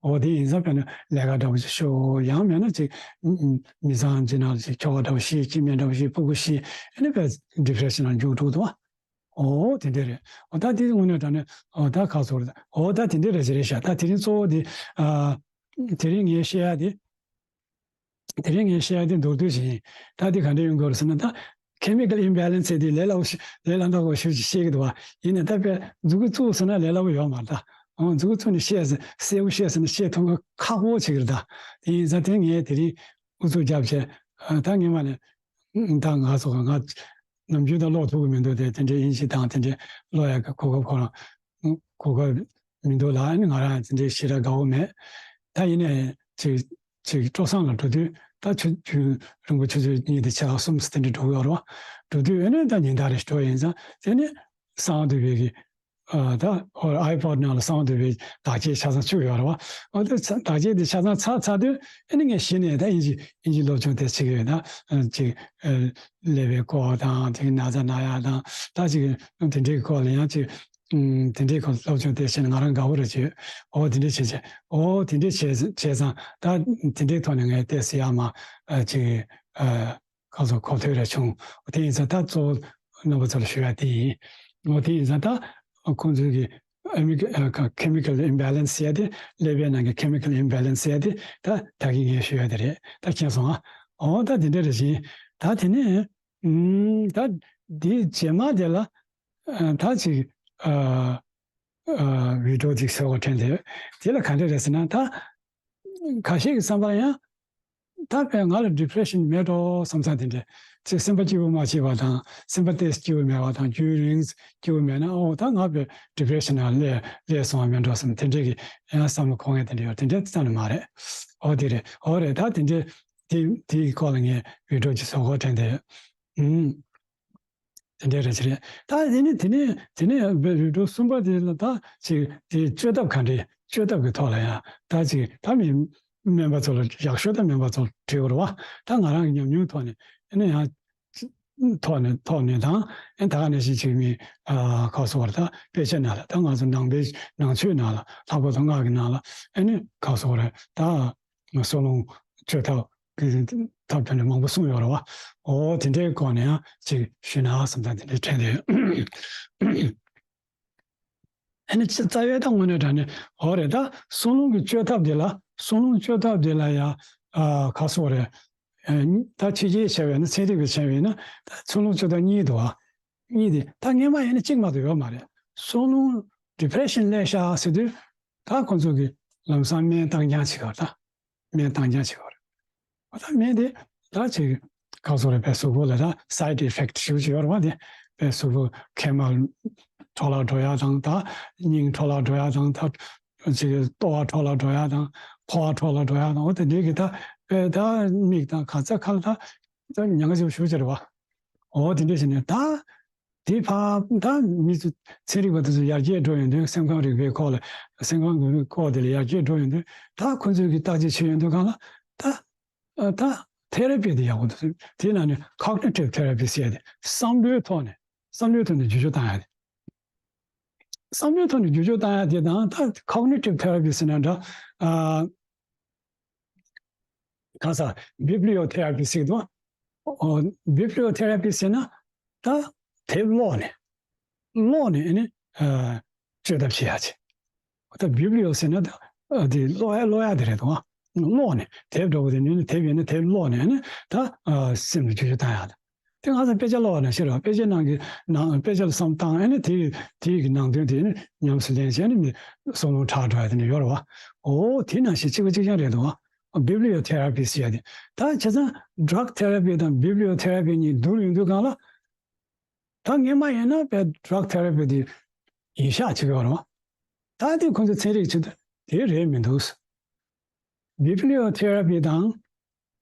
འོ་དེ་ཡིན་ཙང་དཔེར་ན་ལས་ཀ་འདྲ་བོ་ཅིག་ཤོར། ཡང་མིན་ན་ཅིག་མི་ཚང་ཅིག་ནང་ལ་ཅིག་ཁྱོ་ག་འདྲ་བོ་ཤི། སྐྱེ་དམན་འདྲ་བོ་ཤི། སྤུ་གུ་ཤི། ཨ་ནི་དཔེ་ཌི་པི་རེ་ཤན་ལ་འཇུག་འགྲོ་འདུག་བ། འོ་དེ་འདྲ་རེད། འོ་ད་དེ་དངོས་གནས་དྲང་གནས་འོ་ད་ཁ་སོ་རེད། འོ་ད་དེ་འདྲ་རེད་ཅེས་རེད་ཤག་ད་དེ་རིང་གཙོ་བོ་དེ་ཨ། དེ་རིང་ངས་བཤད་ཡ་དེ། དེ་རིང་ངས་བཤད་ཡ་དེ་མདོར་བསྡུས་ཤིག་ཡིན། ད་དེ་ག་འདྲ་ཡོང་གི་རེད་ཟེར་ན་ད་ཁེ་མི་ཀལ་ཨིམ་བེ་ལན་སི་ཟེར་དེ་ལས་སླ་པོ་ཞིག་ལས་སླ་མདོག་པོ་ཞིག་བཤད་ཀྱི་འདུག་བ། ཡིན་ནའི་ད་དཔེ་མཛུབ་གུ་བཙུགས་ཟེར་ན་ལས་སླ་པོ་ཡོད་མ་རེད་ད། འོ་མཛུབ་གུ་བཙུགས་ནས་བཤད་ཟེར་གསལ་པོ་བཤད་ཟེར་ན་བཤད་ཐུབ་ཁག་པོ་བྱེད་ཀྱི་རེད་ད། དེ་ཡིན་ཙང་དེ་ངས་དེ་རིང་ཨུ་ཚུགས་རྒྱབ་བྱས་ཨ། ད་ངས་མ་ནས་ད་ང་ཚོ་ང་ནམ་རྒྱུན་ད་ཀློག་ཐུབ་ཀྱི་མི་འདུག་དེ་དེ་འདྲའི་དབྱིན་ཇི་དང་དེ་འདྲའི་ཀློག་ཡག་གི་གོ་སྐབས་ཁོ་རང་གོ་སྐབས་མི་འདུག་ལ། ཨ་ནི་ང་རང་དེ་འདྲའི་ཞེ་དྲག་དགའ་བོ་མེད། ད་ཡིན་ནའི་ཅིག་ཅིག་སྤྲོ་བསམ་ལ་འགྲོ་དུས་ད་ཆུ་ཆུ་རིན་པོ་ཆུ་ཚོད་གཉིས་དང་ཕྱེད་ཀ་གསུམ་དེ་འདྲ་འགྲོ་གི་ཡོད་རེད་བ། འགྲོ་དུས་ཨ་ནི་ད་ཉིན་ལྟར་རེ་འགྲོ་ཡིན་ཙང་དེ་ནི་གསང་བ་འདུས་པའི་གི་ཨ། ད་ཨའི་པོཌ་ནང་ལ་གསང་བ་འདུས་པའི་བརྡ་ཆད་ཆ་ཚང་བཅུག་ཡོད་རེད་བ། ཨ་ད་ཚ་བརྡ་ཆད་དེ་ཆ་ཚང་ཚར་ཚར་དུས་ཨ་ནི་ངས་གཞི་ནས་ད་དབྱིན་ཇི་དབྱིན་ཇི་སློབ་སྦྱོང་དེ་བྱེད་ཀྱི་ཡོད། ད་ཅིག་ཀླད་པའི་སྐོར་དང་དེ་ན་ཚ་ན་ཡག་དང་ད་ཅིག་དེ་འདྲའི་སྐོར་ལ་ཡང་ཅིག་དེ་འདྲའི་སྐོར་སློབ་སྦྱོང་དེ་བྱས་ནས་ང་རང་དགའ་བོ་རེ་བྱས། འོ་དེ་འདྲ་བྱས་བྱས། འོ་དེ་འདྲ་བྱས་བྱས་ཙང་ད་དེ་འདྲའི་ཐོག་ནས་ངས་ཏོག་ཙམ་ཡར་མར་ཨ་ཅིག་ཨ། ཁ་སང་གོ་ཐོས་རེ་བྱུང་། དེ་ཡིན་ཙང་ད་གཙོ་བོ་རྣམ་པ་ཚོ་ལ་ཞུ་ཡ་དེ་ཡིན། འོ་དེ་ཡིན་ཙང་ད་ཁོང་ཚོའི་གི་ཨ་མི་ཨ་ཁ་ཁེ་མི་ཀལ་ཨིམ་བེ་ལན་སི་ཟེར་ཡ་དེ་ཀླད་པའི་ནང་གི་ཁེ་མི་ཀལ་ཨིམ་བེ་ལན་སི་ཟེར་ཡ་དེ་ད་ད་གིན་ངས་ཞུ་ཡ་དེ་རེད། ད་མཁྱེན་སོང་ཨ། འོ་ད་དེ་འདྲ་རེ་བཞིན་ད་དེ་ནས་ཨུམ་ད་དེ་རྗེས་མ་དེ་ལ་ཨ་ད་ཅིག་ཨ་ཨ་བི་ཌི་ཡོ་ཅིག་བཟོ་དགོས་དྲན་དེ། དེ་ལ་ག་འདྲ་རེད་ཟེར་ན་ད་ཁ་ཤས་ཀྱི་བསམ་པར་ཡང་། ད་དཔེ་ང་ལ་ཌི་པི་རེ་ཤན་མེད་འགྲོ་བསམ་ས་དེ་འདྲ། ཅིག་སེམས་པ་སྐྱིད་པོ་མ་བྱས་པ་དང་སེམས་པ་ཏོག་ཙམ་སྐྱིད་པོ་མེད་པ་དང་རྒྱུན་རིང་སྐྱིད་པོ་མེད་ན། ཨོ་ད་ང་དཔེ་ཌི་པི་རེ་ཤན་ནང་སླེབས་སླེབས་སོང་བ་མེད་འགྲོ་བསམ་དེ་འདྲ་གི་ཡང་བསམ་བློ་འཁོར་མཁན་དེ་འདྲ་ཡོད། དེ་འདྲ་རྩ་ནས་མ་རེད། ཨོ་དེ་རེད། ཨོ་རེད། ད་དེ་འདྲ་དེ་དེའི་སྐོར་ལ་ངས་བི་ཌི་ཡོ་ཅིག་བཟོ་དགོས་དྲན་དེ། ཨུམ། དེ་འདྲའི་རེ་ཅིག་རེད། ད་དེ་ནི་དེ་ནི་དེ་ནི་བི་ཌི་ཡོ་གསུམ་པ་དེ་ལ་ད་ཅིག་དེ་བཅོས་ཐབས་ག་འདྲའི་བཅོས་ཐབས་ཀྱི་ཐོག་ལ་ཡང་ད་ཅིག་ད་མི་སྨན་པ་ཚོ་ལ་ཡག་ཤོས་ད་སྨན་པ་ཚོ་ལ་དྲི་དགོས་རེད་བ། ད་ང་རང་གི་ཉམས་མྱོང་ཐོག་ནས་ཨ་ནི་ཡང་ཐོག་ནས་ཐོག་ནས་དང་ཨ་ད་ག་ནང་བཞིན་ཅིག་མི་ཨ་ཁ་སོ་བར་ད་དཔེ་ཆ་ནང་ལ་ད་ང་ཚོ་ནང་པའི་ནང་ཆོས་ནང་ལ་ལྷག་པར་དུ་སྔགས་ཀྱི་ནང་ལ་ཨ་ནི་ཁ་སོ་བར་ད། བསོད་ནམས་བཅོས་ཐབས་ཀྱི་ཐབས་དེ་འདྲ་མང་པོ་གསུངས་ཡོད་རེད་བ། འོ་དེ་འདྲའི་སྐོར་ནས་ཡང་ཅིག་ཞུས་ན་བསམ་ད་དེ་འདྲའི་དྲན་ཏེ། ཨ་ནི་ཅི་རྩ་བའི་ད་དངོས་གནས་དྲང་གནས་འོ་རེད། ད་བསོད་ནམས་ཀྱི་བཅོས་ཐབས་དེ་ལ་བསོད་ནམས་བཅོས་ཐབས་དེ་ལ་ཡང་ཨ་ག་སོགས་རེད། ཨ་ད་ཕྱི་རྒྱལ་བྱས་པས་ན་ཚན་རིག་པས་བྱས་པས་ན་ད་བསོད་ནམས་བཅོས་ཐབས་གཉིས་འདུག་བ། གཉིས་དེ་ད་སྔོན་མ་ཡིན་ན་གཅིག་མ་གཏོགས་ཡོད་མ་རེད། བསོད་ནམས་ཌི་པི་རེ་ཤན་སླེབས་ཤག་ཟེར་དུས་ད་ཁོང་ཚོ་གིས་ལམ་སང་སྨན་བཏང་རྐྱང་བྱེད་ཀྱི་ཡོད་རེད་ད། སྨན་བཏང་རྐྱང་བྱེད་ཀྱི་ཡོད་རེད། ད་སྨན་དེ་ད་ཅིག་ག་སོགས་རེད། དཔེ་གཟུགས་པོ་ལ་ད་སའིཌ་ཨི་ཕེག་ཊི་ཞེ་པོ་ཅིག་ཡོད་རེད་བ། དེ་དཔེ་གཟུགས་པོ་མཁལ་མ་འཕྲོ་བརླག་འགྲོ་ཡ་དང་། ད་སྙིང་འཕྲོ་བརླག་འགྲོ་ཡ་དང་། ད་ཅིག་ལྟོ་བ་འཕྲོ་བརླག་འགྲོ་ཡ་དང་། ཕོ་བ་འཕྲོ་བརླག་འགྲོ་ཡ་དང་། འོ་དེ་འདྲའི་གི་ད་དཔེ་ད་མིག་དང་ག་ས་ག་ལ་ད་ད་ཉེན་ཁ་ཆེ་པོ་ཞེ་པོ་ཅིག་རེད་བ། འོ་དེ་འདྲ་བྱས་ནས་ད། དེ་ཕར་ད་མི་ཚོ་ཚན་རིག་པ་དེ་ཚོ་ཡར་རྒྱས་འགྲོ་ཡོང་དུས་སེམས་ཁམས་རིག་པའི་སྐོར་ལ་སེམས་ཁམས་རིག་པའི་སྐོར་དེ་ལ་ཡར་རྒྱས་འགྲོ་ཡོང་དུས་ད་ཁོ་ཚོས་ཀྱི་བརྟག་དཔྱད་བྱེད་ཡོང་དུས་སྒང་ལ་ད་ཨ་ད་ཐེ་ར་པི་དེ་ཡག་པོ་འདུག་དེའི་ནང་ནས་ཀོག་ནི་ཊིབ་ཐེ་ར་པི་ཟེར་ཡ་དེ་བསམ་བློའི་ཐོག་ནས་བསམ་བློའི་ཐོག་ནས་བསྒྱུར་བཅོས་བཏང་ཡ་དེ། བསམ་བློའི་ཐོག་ནས་བསྒྱུར་བཅོས་བཏང་ཡ་དེ་དང་ད་ཀོག་ནི་ཊིབ་ཐེ་ར་པི་ཟེར་ན་འདྲ། ཨ། གང་ཟག་བིབ་ལི་ཡོ་ཐེ་ར་པི་ཟེར་གྱི་འདུག་ཨོ། བིབ་ལི་ཡོ་ཐེ་ར་པི་ཟེར་ན་ད་དེབ་ཀློག་ནས་ཀློག་ནས་ཨ་ནི་ཨ་བཅོས་ཐབས་བྱེད་ཡ་ཆེ། ད་བི་བི་ལི་ཡོ་ཟེར་ན་ད་ཨ་དེ་ཀློག་ཡ་ཀློག་ཡ་དེ་རེད་དོ། ཀློག་ནས་དེབ་འདྲ་པོ་དེ་ནས་ནི་དེབ་ཡིན་ན་དེབ་ཀློག་ནས་ནི་ད་ཨ་སེམས་ལ་འགྱུར་བཅོས་བཏང་ཡ་ད། དེ་ང་ཚོ་དཔེ་ཆ་ཀློག་ནས་ཤེས་རོགས། དཔེ་ཆའི་ནང་གི་ནང་དཔེ་ཆ་ལ་བསམ་བཏང་ཨ་ནི་དེ་དེ་གི་ནང་དོན་དེ་ནི་ཉམས་སུ་ལེན་བྱས་ནི་མི་བསམ་བློ་དྲག་འགྲོ་ཡ་དེ་ནི་ཡོད་རེད་བ། ཨོ་དེ་ནང་བཞིན་གཅིག་པ་གཅིག་རྐྱང་རེད་དོ། བི་བི་ལི་ཡོ་ཐེ་ར་པི་ཟེར་ཡ་དེ། ད་བྱས་ཙང་ཌག་ཐེ་ར་པི་དང་བི་བི་ལི་ཡོ་ཐེ་ར་པི་གཉིས་བསྡུར་ཡོང་དུས་སྒང་ལ། ད་སྔོན་མ་ཡིན་ན་བས་ཌག་ཐེ་ར་པི་དེ་ཡིན་ཤག་བྱེད་ཀྱི་ཡོད་རེད་བ། ད་དེ་ཁོ་ཚོ་ཚན་རིག་ཆེད་དུ་དེ་རེད་མི་འདུག་བི་བི་ལི་ཡོ་ཐེ་ར་པི་དང་།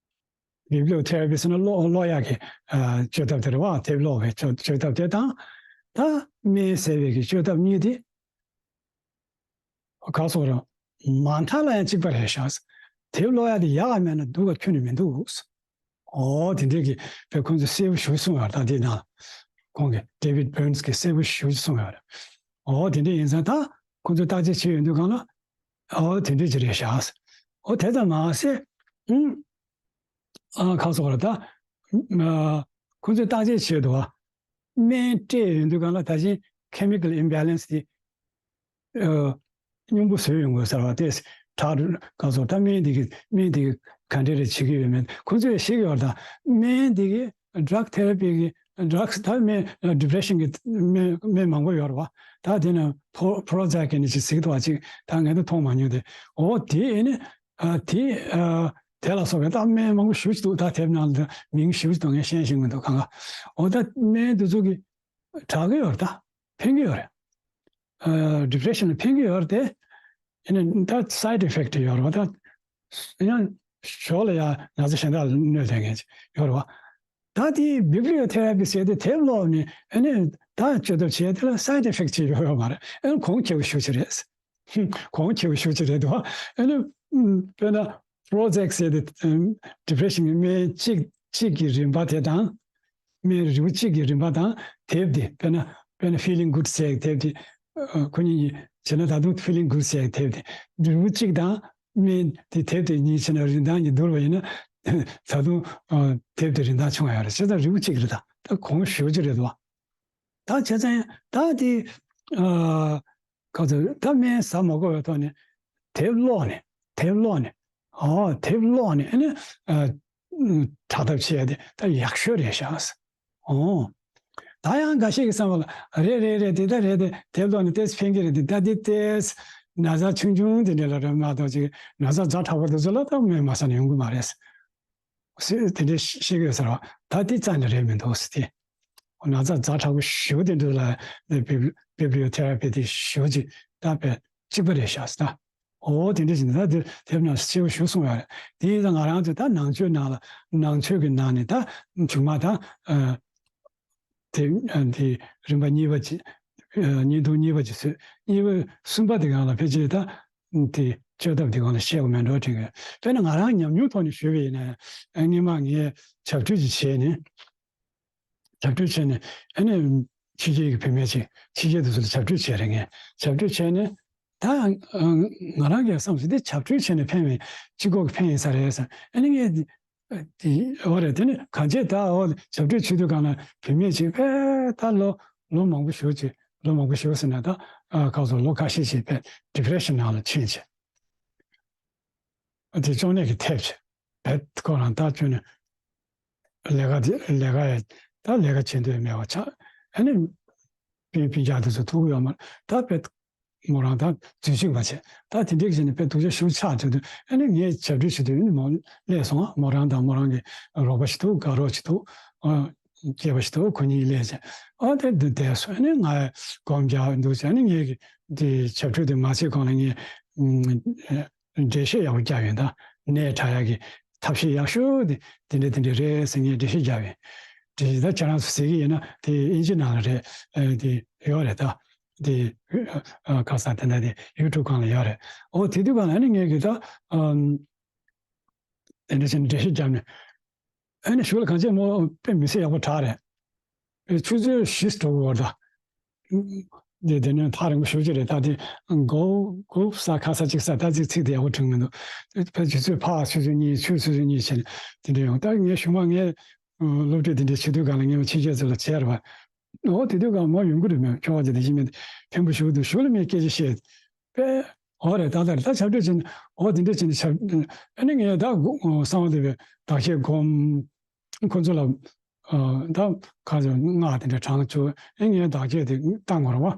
བི་བི་ལི་ཡོ་ཐེ་ར་པི་ཟེར་ན་ཀློག་ཀློག་ཡག་གི་ཨ་བཅོས་ཐབས་དེ་རེད་བ། དེབ་ཀློག་པའི་བཅོས་བཅོས་ཐབས་དེ་དང་། ད་སྨན་ཟ་བའི་གི་བཅོས་ཐབས་གཉིས་དེ། ག་སོགས་རང་མ་མཐའ་ལ་ཡང་གཅིག་པ་རེད་ཤག་དེབ་ཀློག་ཡ་དེ་ཡག་ག་མེད་ན་སྡུག་ག་ཁྱོན་ནས་མི་འདུག་ཨོ་དེ་འདྲས་ཀྱི་བས་ཁོང་ཚོས་གསལ་པོ་ཞེ་པོ་གསུངས་ཡོད་རེད། ད་དེ་ནང་ཁོང་གིས་David Burns གིས་གསལ་པོ་ཞེ་པོ་གསུངས་ཡོད་རེད། ཨོ་དེ་འདྲས་ཡིན་ཙང་ད་ཁོང་ཚོས་བརྟག་དཔྱད་བྱས་ཡོང་དུས་སྒང་ལ་ཨོ་དེ་འདྲས་ཅིག་རེད་ཤག་ཨོ་དེ་ཙམ་མ་ཟད་ཨུམ། ཨ་ཁ་སོགས་ར་ད། ཨ་ཁོང་ཚོས་བརྟག་དཔྱད་བྱས་འདུག་བ། སྨན་སྤྲད་ཡོང་དུས་སྒང་ལ་ད་གིན་chemical imbalance དེ། ཨ་སྙོམས་པོ་བཟོས་ཡོང་དགོས་ཟེར་བ་དེ། དྲག་ཁ་སོགས་ད་སྨན་དེ་གི་སྨན་དེ་གི་ག་འདྲ་རེ་བྱེད་ཀྱི་ཡོད་མེད་ཁོང་ཚོས་ཤེས་ཀྱི་ཡོད་རེད། ད་སྨན་དེ་གི་ཌག་ཐེ་ར་པི་གི་ཌག་ད་སྨན་depression གི་སྨན་སྨན་མང་པོ་ཡོད་རེད་བ། ད་དེ་ནི་Pro- Prozac གི་ནི་ཅིག་ཟེར་གི་འདུག་བ། ཅིག་ད་ངས་ད་མཐོང་མ་མྱོང་། དེ་འོ་དེ་ཨེ་ནི། ཨ་དེ་ཨ་དེ་ལ་སོགས་པའི་ད་སྨན་མང་པོ་ཞེ་པོ་ཅིག་འདུག་ད་དེབ་ནང་ལ་མིང་ཞེ་པོ་ཅིག་འདུག་ངས་ཤེས་ཤེས་མི་འདུག་གང་ག་འོ་ད་སྨན་དེ་ཚོ་གི་དྲག་གི་ཡོད་རེད། ད་ཕན་གི་ཡོད་རེད། ཨ་depression ལ་ཕན་གི་ཡོད་རེད་དེ། ཡིན་ན་ད་side effect ཡོད་རེད་བ། ད་ཡང་ཞོར་ལ་ཡང་ན་ཚ་གཞན་དག་ལ་གནོད་ལས་མཁན་ཅིག་ཡོད་རེད་བ། ད་དེ་བི་བི་ལི་ཡོ་ཐེ་ར་པི་ཟེར་དེ་དེབ་ཀློག་ནས་ཨ་ནི་ད་བཅོས་ཐབས་བྱས་དེ་ལ་side effect ཅིག་ཡོད་ཡོད་མ་རེད། ཨ་ནི་གོང་ཁེ་པོ་ཞེ་པོ་ཅིག་རེད། གོང་ཆེ་བ་ཞེ་པོ་ཅིག་རེད་འདུག་ཨ་ནི་དཔེར་ན་Prozac ཟེར་དེ་depression གི་སྨན་གཅིག་གཅིག་གི་རིམ་པ་དེ་དང་། སྨན་རིལ་བུ་གཅིག་གི་རིམ་པ་དང་དེབ་དེ་དཔེར་ན་དཔེར་ན་Feeling Good ཟེར་དེབ་དེ། ཁོ་གཉིས་གཉིས་བྱས་ན་ད་དུང་Feeling Good ཟེར་དེབ་དེ་རིལ་བུ་གཅིག་དང་སྨན་དེ་དེབ་དེ་གཉིས་བྱས་ན་རིན་ཐང་གཉིས་བསྡུར་བ་ཡིན་ན་ད་དུང་དེབ་དེ་རིན་ཐང་ཆུང་བ་ཡོད་རེད། བྱས་ཙང་རིལ་བུ་གཅིག་རེད། ད་ད་གོང་ཞེ་པོ་ཅིག་རེད་འདུག་ད་བྱས་ཙང་ད་དེ། ག་ཚོད་ད་སྨན་ཟ་མ་དགོས་པའི་ཐོག་ནས་དེབ་ཀློག་ནས་དེབ་ཀློག་ནས་ཨོ་དེབ་ཀློག་ནས་ཨ་ནི་ཨ་དྲག་ཐབས་བྱས་ཏེ་ད་ཡག་ཤོས་རེད་ཤག་ཨོ་ད་ཡང་འགའ་ཤས་ཀྱི་བསམ་པ་ལ་རེད་རེད་རེད་དེ་ད་རེད་དེ་དེབ་ཀློག་ནས་ཏོག་ཙམ་ཕན་གྱི་རེད་དེ་ད་དེ་ཏོག་ཙམ་ན་ཚ་ཆུང་ཆུང་དེ་འདྲ་ལ་རེད་མ་གཏོགས་ཅིག་ན་ཚ་ཛ་དྲག་པོ་དེ་ཚོ་ལ་ད་སྨན་མ་ཟ་ན་ཡོང་གི་མ་རེད། ཟེར་དེ་འདྲའི་བཤད་ཀྱི་ཡོད་ཟེར་བ། ད་དེ་རྩ་ནས་རེད་མི་འདུག་ཟེར་ཏེ། ན་ཚ་ཛ་དྲག་པོ་ཞེ་པོ་དེ་འདྲ་ལ་བི་བི་བི་བི་ལི་ཡོ་ཐེ་ར་པི་དེ་ཞེ་པོ་ཅིག་ད་དཔེ་གཅིག་པ་རེད་ཤག་ཟེར་ད། འོ་དེ་འདྲ་ཞིག་ད་དེ་དེབ་ནང་ཞེ་པོ་ཞེ་པོ་གསུངས་ཡོད་རེད། དེ་ཡིན་ཙང་ང་རང་ཚོ་ད་ནང་ཆོས་ནང་ལ་ནང་ཆོས་ཀྱི་ནང་ནས་ད་ཆུང་མ་ད་ཨ། དེ་དེ་རིམ་པ་གཉིས་པ་ཅིག་བརྙན་ཐུང་གཉིས་པ་ཅིག་བཟོས། གཉིས་པ་གསུམ་པ་དེ་སྒང་ལ་ཕལ་ཆེར་ད་དེ་བཅོས་ཐབས་དེ་སྒང་ལ་བཤད་དགོས་མེད་འགྲོ་དྲན་གི། དཔེར་ན་ང་རང་ཉམས་མྱོང་ཐོག་ནས་ཞུས་པ་ཡིན་ན། སྔོན་མ་ངས་བྱབས་ཁྲུས་ཅིག་བྱས་ནས། བྱབས་ཁྲུས་བྱས་ནས་ཨ་ནི་ཕྱི་རྒྱལ་གྱི་བུད་མེད་ཅིག་ཕྱི་རྒྱལ་དུ་ཚུར་བྱབས་ཁྲུས་བྱས་རེད། ངས་བྱབས་ཁྲུས་བྱས་ནས་ད་ང་རང་གིས་བསམ་སོང་། འདི་བྱབས་ཁྲུས་བྱས་ནས་ཕན་པའི་སྤྱི་ཁོག་གི་ཕན་ཡིན་ས་རེད་བསམ། ཨ་ནི་ངས། དེ་འོ་རེད། དེ་ནི་གང་བྱས་ད་འོ་བྱབས་ཁྲུས་བྱེད་དུས་སྒང་ལ་བུད་མེད་ཅིག་དཔེ་ད་ལོ་ལོ་མང་པོ་ཞིག་ཅིག་ལོ་མང་པོ་ཞིག་ཟེར་ན་ད་ཁ་སོ་ལོ་ཁ་ཤས་ཤིག་དཔེ་depression ནང་ལ་ཕྱིན་བྱས། དེ་གཅོང་ནད་ཀྱིས་ཐེབས་བྱས་དཔེ་ཁོ་རང་ད་ཁྱོན་ནས་ལས་ཀ་དེ་ལས་ཀ་ཡ་ད་ལས་ཀ་བྱེད་འདོད་མེད་པ་ཆགས། ཨ་ནི་སྤུན་སྤུན་ཀྱག་དེ་ཚོ་ཐུག་གི་ཡོད་མ་རེད། ད་དཔེ། མོ་རང་ད་རྫུན་ཤིང་བ་བྱས། ད་དེ་འདྲའི་བྱས་ནས་དཔེ་སྡུག་ཅག་ཞེ་པོ་ཆགས་བྱས་དུས་ཨ་ནི་ངས་བྱབས་ཁྲུས་བྱེད་དུས་ཨ་ནི་མོ་སླེབས་སོང་། མོ་རང་དང་མོ་རང་གི་རོགས་པ་ཞིག་འདུག་དགའ་རོགས་ཞིག་འདུག་ཨ་སྐྱེས་པ་ཞིག་འདུག་ཁོ་གཉིས་སླེབས་བྱས་ཨ་དེ་འདི་བསྡད་སོང་། ཨ་ནི་ང་སྒོམ་རྒྱག་འདུག་བྱས། ཨ་ནི་ངས་ཀྱི་འདི་བྱབས་ཁྲུས་དེ་མ་བྱེད་གོང་ལ་ངས་འགྲེལ་བཤད་ཡག་པོ་བརྒྱབ་ཡོད། ད་ནད་དྲག་ཡག་གི་ཐབས་ཤེས་ཡག་ཤོས་དེ་དེ་འདྲ་དེ་འདྲ་རེད་ཟེར་ངས་འགྲེལ་བཤད་བརྒྱབ་ཡོད། འགྲེལ་བཤད་ད་ཁྱེད་རང་ཚོ་གཟིགས་ཀྱི་ཡིན་ན་དེ་ཨིན་ཇི་ནང་ལ་རེད། ཨ་དེ་ཡོད་རེད་ད། དེ་ཨ་ཁ་སང་དེ་འདྲ་དེ་ཡུ་ཊུབ་སྒང་ལ་ཡོད་རེད། འོ་དེ་དུས་སྒང་ལ་ཨ་ནི་ངས་གི་ད་ཨམ་དེ་འདྲ་བྱས་ནས་འགྲེལ་བཤད་བརྒྱབ་ནས་ཨ་ནི་གཞུག་ལ་གང་བྱས་མོ་དཔེ་མི་ཚེ་ཡག་པོ་དྲག་རེད། ཆུ་ཚོད་བཞི་འགྲོ་གི་ཡོད་རེད་ད། དེ་དེ་ནས་ཐག་རིང་པོ་ཞེ་པོ་ཅིག་རེད། ད་དེ་མགོ་མགོ་ས་ཁ་ས་གཅིག་ས་ད་ཅིག་ཚིག་དེ་ཡག་པོ་དྲན་གི་མི་འདུག་ཕལ་ཆུ་ཚོད་ཕར་ཆུ་ཚོད་གཉིས་ཚུར་ཆུ་ཚོད་གཉིས་བྱས་ནས་དེ་འདྲ་ཡོང་། ད་ངས་གཞུག་མ་ངས་སློབ་ཁྲིད་དེ་འདྲ་བྱེད་དུས་སྒང་ལ་ངས་ཕྱི་རྒྱལ་ཚོ་ལ་བྱས་རེད་པ། འོ་དེ་དུས་སྒང་མོ་ཡོང་གི་རེད། མོ་ཁྱོ་ག་ཅིག་དེ་བཞིན་མེད་ཕན་པོ་ཞུ་གི་འདུག་གཞུག་ལ་མོས་སྐད་ཆ་བཤད། པས། འོ་རེད། ད་ལྟ་རེད། ད་ཞབས་བྲོ་བྱས་ནས། འོ་དེ་འདྲ་བྱས་ནས་ཞབས། ཨ་ནི་ངས་ད་གསང་བ་འདུས་པའི་བདག་གཞན་སྒོམ། ཁོ་ཚོ་ལ་ཨ་ད་ག་ཚོད་སྔགས་དེ་འདྲ་བགྲང་བཅུག་ཨ་ངས་བདག་གཞན་དེ་བཏང་བ་རེད་བ།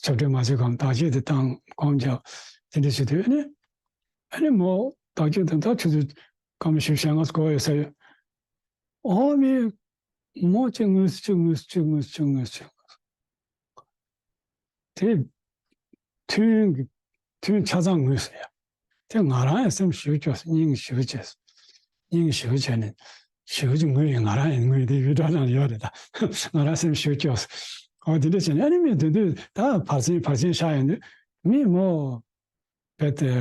ཞབས་བྲོ་མ་བྱེད་གོང་བདག་གཞན་དེ་བཏང་སྒོམ་རྒྱབ། དེ་འདྲ་བྱེད་དུས་ཨ་ནི། ཨ་ནི་མོ་བདག་གཞན་དེ་ད་ཆུ་ཚོད་སྐར་མ་བཞི་ཞེ་ལྔ་འགོར་ཡོད་ས་ཡོད། འོ་མི་མོ་ཅིག་ངུས་ཅིག་ངུས་ཅིག་ངུས་ཅིག་ངུས་ཅིག་དེ་ཐུན་གྱི་ཐུན་ཆ་ཚང་ངུས་ཟེར་ཡ། དེ་ང་རང་ཡང་སེམས་ཞེ་པོ་སྐྱོ་སོང་། སྙིང་ཞེ་པོ་རྗེ་སོང་། སྙིང་ཞེ་པོ་རྗེ་ནས་ཞེ་པོ་ཅིག་ངུས་ཡིན། ང་རང་ཡང་ངུས། དེ་བི་ཌིའོ་ནང་ལ་ཡོད་རེད། ད་ང་རང་སེམས་ཞེ་པོ་སྐྱོ་སོང་། འོ་དེ་འདྲ་བྱས་ནས་ཨ་ནི་མི་དེ་དུས་ད་བར་གསེང་བར་གསེང་ཤར་ཡོང་དུས་མི་མོ་བས་དེ་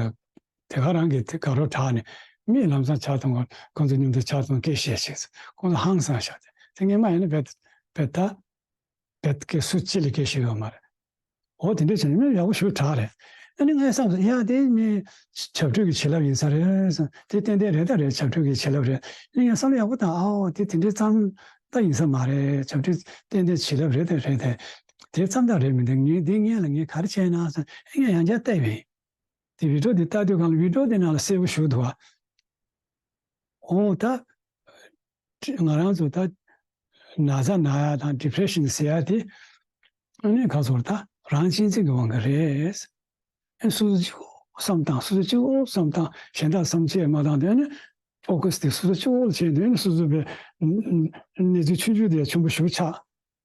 དེ་ག་རང་གི་དེ་དགའ་རབ་དྲག་ནས་མི་ལམ་སང་ཆ་ཚང་ཁོང་ཚོ་མཉམ་དུ་ཆ་ཚང་སྐད་བཤད་ཤེས། ཁོང་ཚོ་ཧང་སང་ཤག་དེ་དེ་སྔས་མ་ཡིན་ན་བས་བས་ད། བེད་ཀྱི་སུ་གཅིག་ལ་སྐད་ཤེས་ཡོད་མ་རེད། འོ་དེ་འདྲ་བྱས་ན་ཡག་པོ་ཞེ་དྲག་རེད། ཨ་ནི་ངའི་བསམ་སོང་། ཡ་དེ་མི་བྱ་སྤྲོས་ཀྱི་བྱིན་རླབས་ཡིན་ས་རེད་བསམ། དེ་ཏན་ཏན་རེད། ད་རེད། བྱ་སྤྲོས་ཀྱི་བྱིན་རླབས་རེད། ཨ་ནི་ངས་བསམ་བློ་ཡག་པོ་བཏང་། ཨའོ་དེ་དེ་འདྲའི་རྩ་ལྟ་ཡིན་ས་མ་རེད། བྱ་སྤྲོས་ཏན་ཏན་བྱིན་རླབས་རེད། དེ་རེད་དེ། དེ་ཙམ་དག་རེད་མི་འདུག་ངས་དེ་སྔོན་ལ་ངས་ག་རེ་བྱས་ན་བསམ། ཨ་ངས་ཡང་བསྐྱར་བལྟས་པས། དེ་བི་ཌིའོ་དེ་ལྟ་དུས་སྒང་ལ་བི་ཌིའོ་དེ་ནང་ལ་གསལ་པོ་ཞིག་འདུག་བ། འོ་ད། ང་རང་ཚོ་ད་ན་ཚ་ན་ཡ་དང་ཌི་པི་རེ་ཤན་ཟེར་ཡ་དེ་ཨ་ནི་ག་ཚོད་ད་རང་གཅེས་འཛིན་གྱི་དབང་གིས་རེད། ཨ་སོ་སོ་གཅིག་པོ་བསམ་བཏང་། སོ་སོ་གཅིག་པོ་བསམ་བཏང་། གཞན་དག་བསམ་བྱས་མ་བཏང་། དེ་ཨ་ནི་ཕོ་ཀ་སི་དེ་སོ་སོ་གཅིག་པོ་ལ་བྱས། དེ་ཨ་ནི་སོ་སོ་བའི་གནས་ཚུལ་ཆུང་ཆུང་དེ་ཡང་ཆེན་པོ་ཞིག་ཆགས།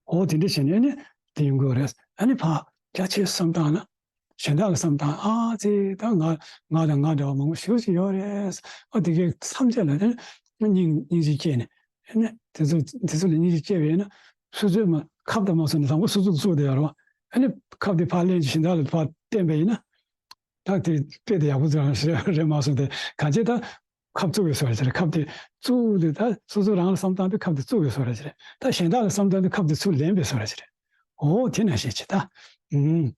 འོ་དེ་འདྲ་བྱས་ནས་ཨ་ནི་དེ་ཡོང་གི་རེད། ཨ་ནི་ཕར་རྒྱ་ཆེ་བསམ་བཏང་ན། གཞན་དག་ལ་བསམ་བཏང་། ཨ་ཙི་ད་ང་ང་དང་ང་འདྲ་བ་མང་པོ་ཞེ་པོ་ཅིག་ཡོད་རེད། ཨ་དེ་གའི་བསམ་བྱས་ལ་དེ་སྙིང་སྙིང་རྗེ་སྐྱེས་ནས། ཨ་ནི་དེ་ཚོ་དེ་ཚོ་ལ་སྙིང་རྗེ་སྐྱེས་པ་ཡིན་ན། སོ་སོས་མ་ཁབ་དང་མ་སོང་ནས་དང་པོ་སོ་སོ་ལ་བཙུགས་བསྡད་ཡོད་རེད་བ། ཨ་ནི་ཁབ་དེ་ཕར་ལེན་གྱི་གཞན་དག་ལ་ཕར་བསྟན་པ་ཡིན་ན། ད་དེ་དཔེ་དེ་ཡག་པོ་ཙམ་རེད་མ་སོང་སྟེ། གང་བྱས་ད་ཁབ་བཙུགས་པའི་བཟོ་འདྲ་ཅིག་རེད། ཁབ་དེ་བཙུགས་དུས་ད་སོ་སོ་རང་ལ་བསམ་བཏང་དུས་ཁབ་དེ་བཙུགས་པའི་བཟོ་འདྲ་ཅིག་རེད། ད་གཞན་དག་ལ་བསམ་བཏང་དུས་ཁབ་དེ་ཚུར་ལེན་པའི་བཟོ་འདྲ་ཅིག་རེད། འོ་དེ་ནང་བཞིན་བྱེད་ད། ཨུམ།